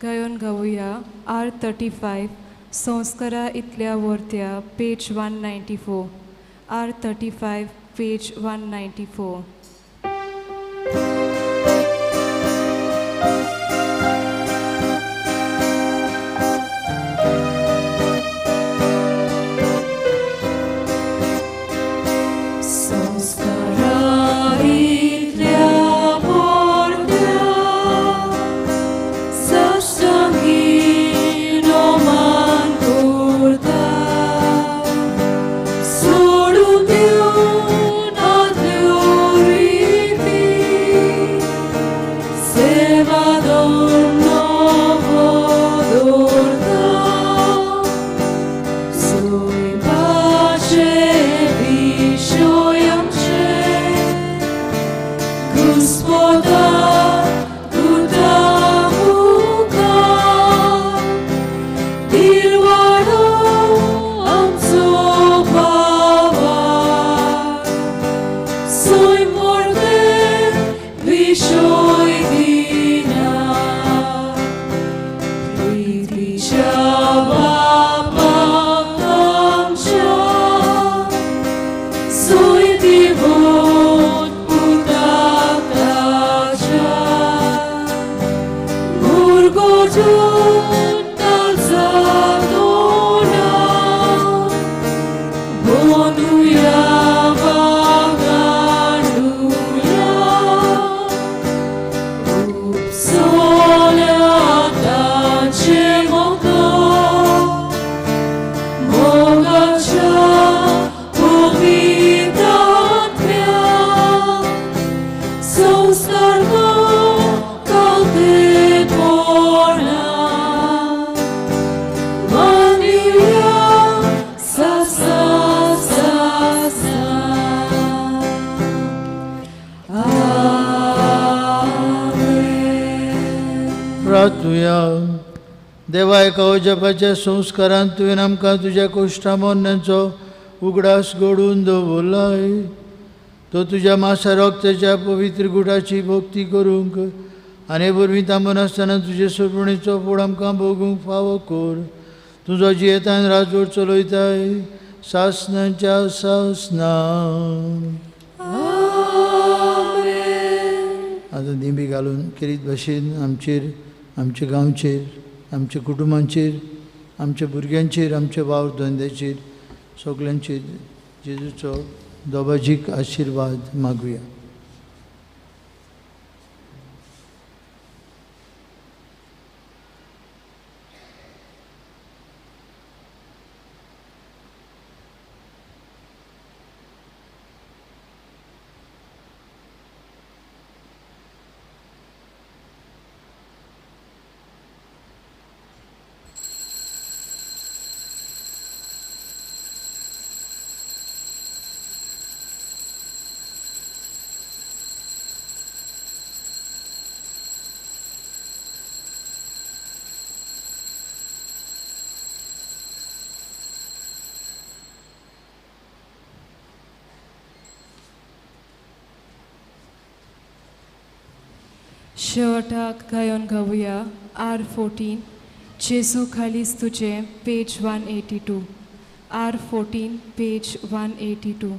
गायोन गावया आर 35 संस्कारा इतल्या वर्त्या पेज 194 आर 35 पेज 194. देवा एका अजापाच्या संस्कारान तुवें आमकां तुज्या कोश्टा मोन्यांचो उगडास घडोवन दवरलाय. तो तुज्या मासा रक्ताच्या पवित्र गुटाची भक्ती करूंक आनी वरवीं थांबनासतना तुजे सोडणेचो फोड आमकां भोगूंक फावो कर. तुजो जियेतान राजवट चलयताय सासनाच्या सासना. आतां दिंबी घालून खेरीत भाशेन आमचेर, आमच्या गांवचेर, आमच्या कुटुंबांचेर, आमच्या भुरग्यांचेर, आमच्या वावर धंद्याचेर सगल्यांचेर जेजूचो दोबाजीक आशिर्वाद मागुया. शेवटाक गायोन गावया आर 14 जेजू खालीस तुजें पेज 182 आर 14 पेज 182.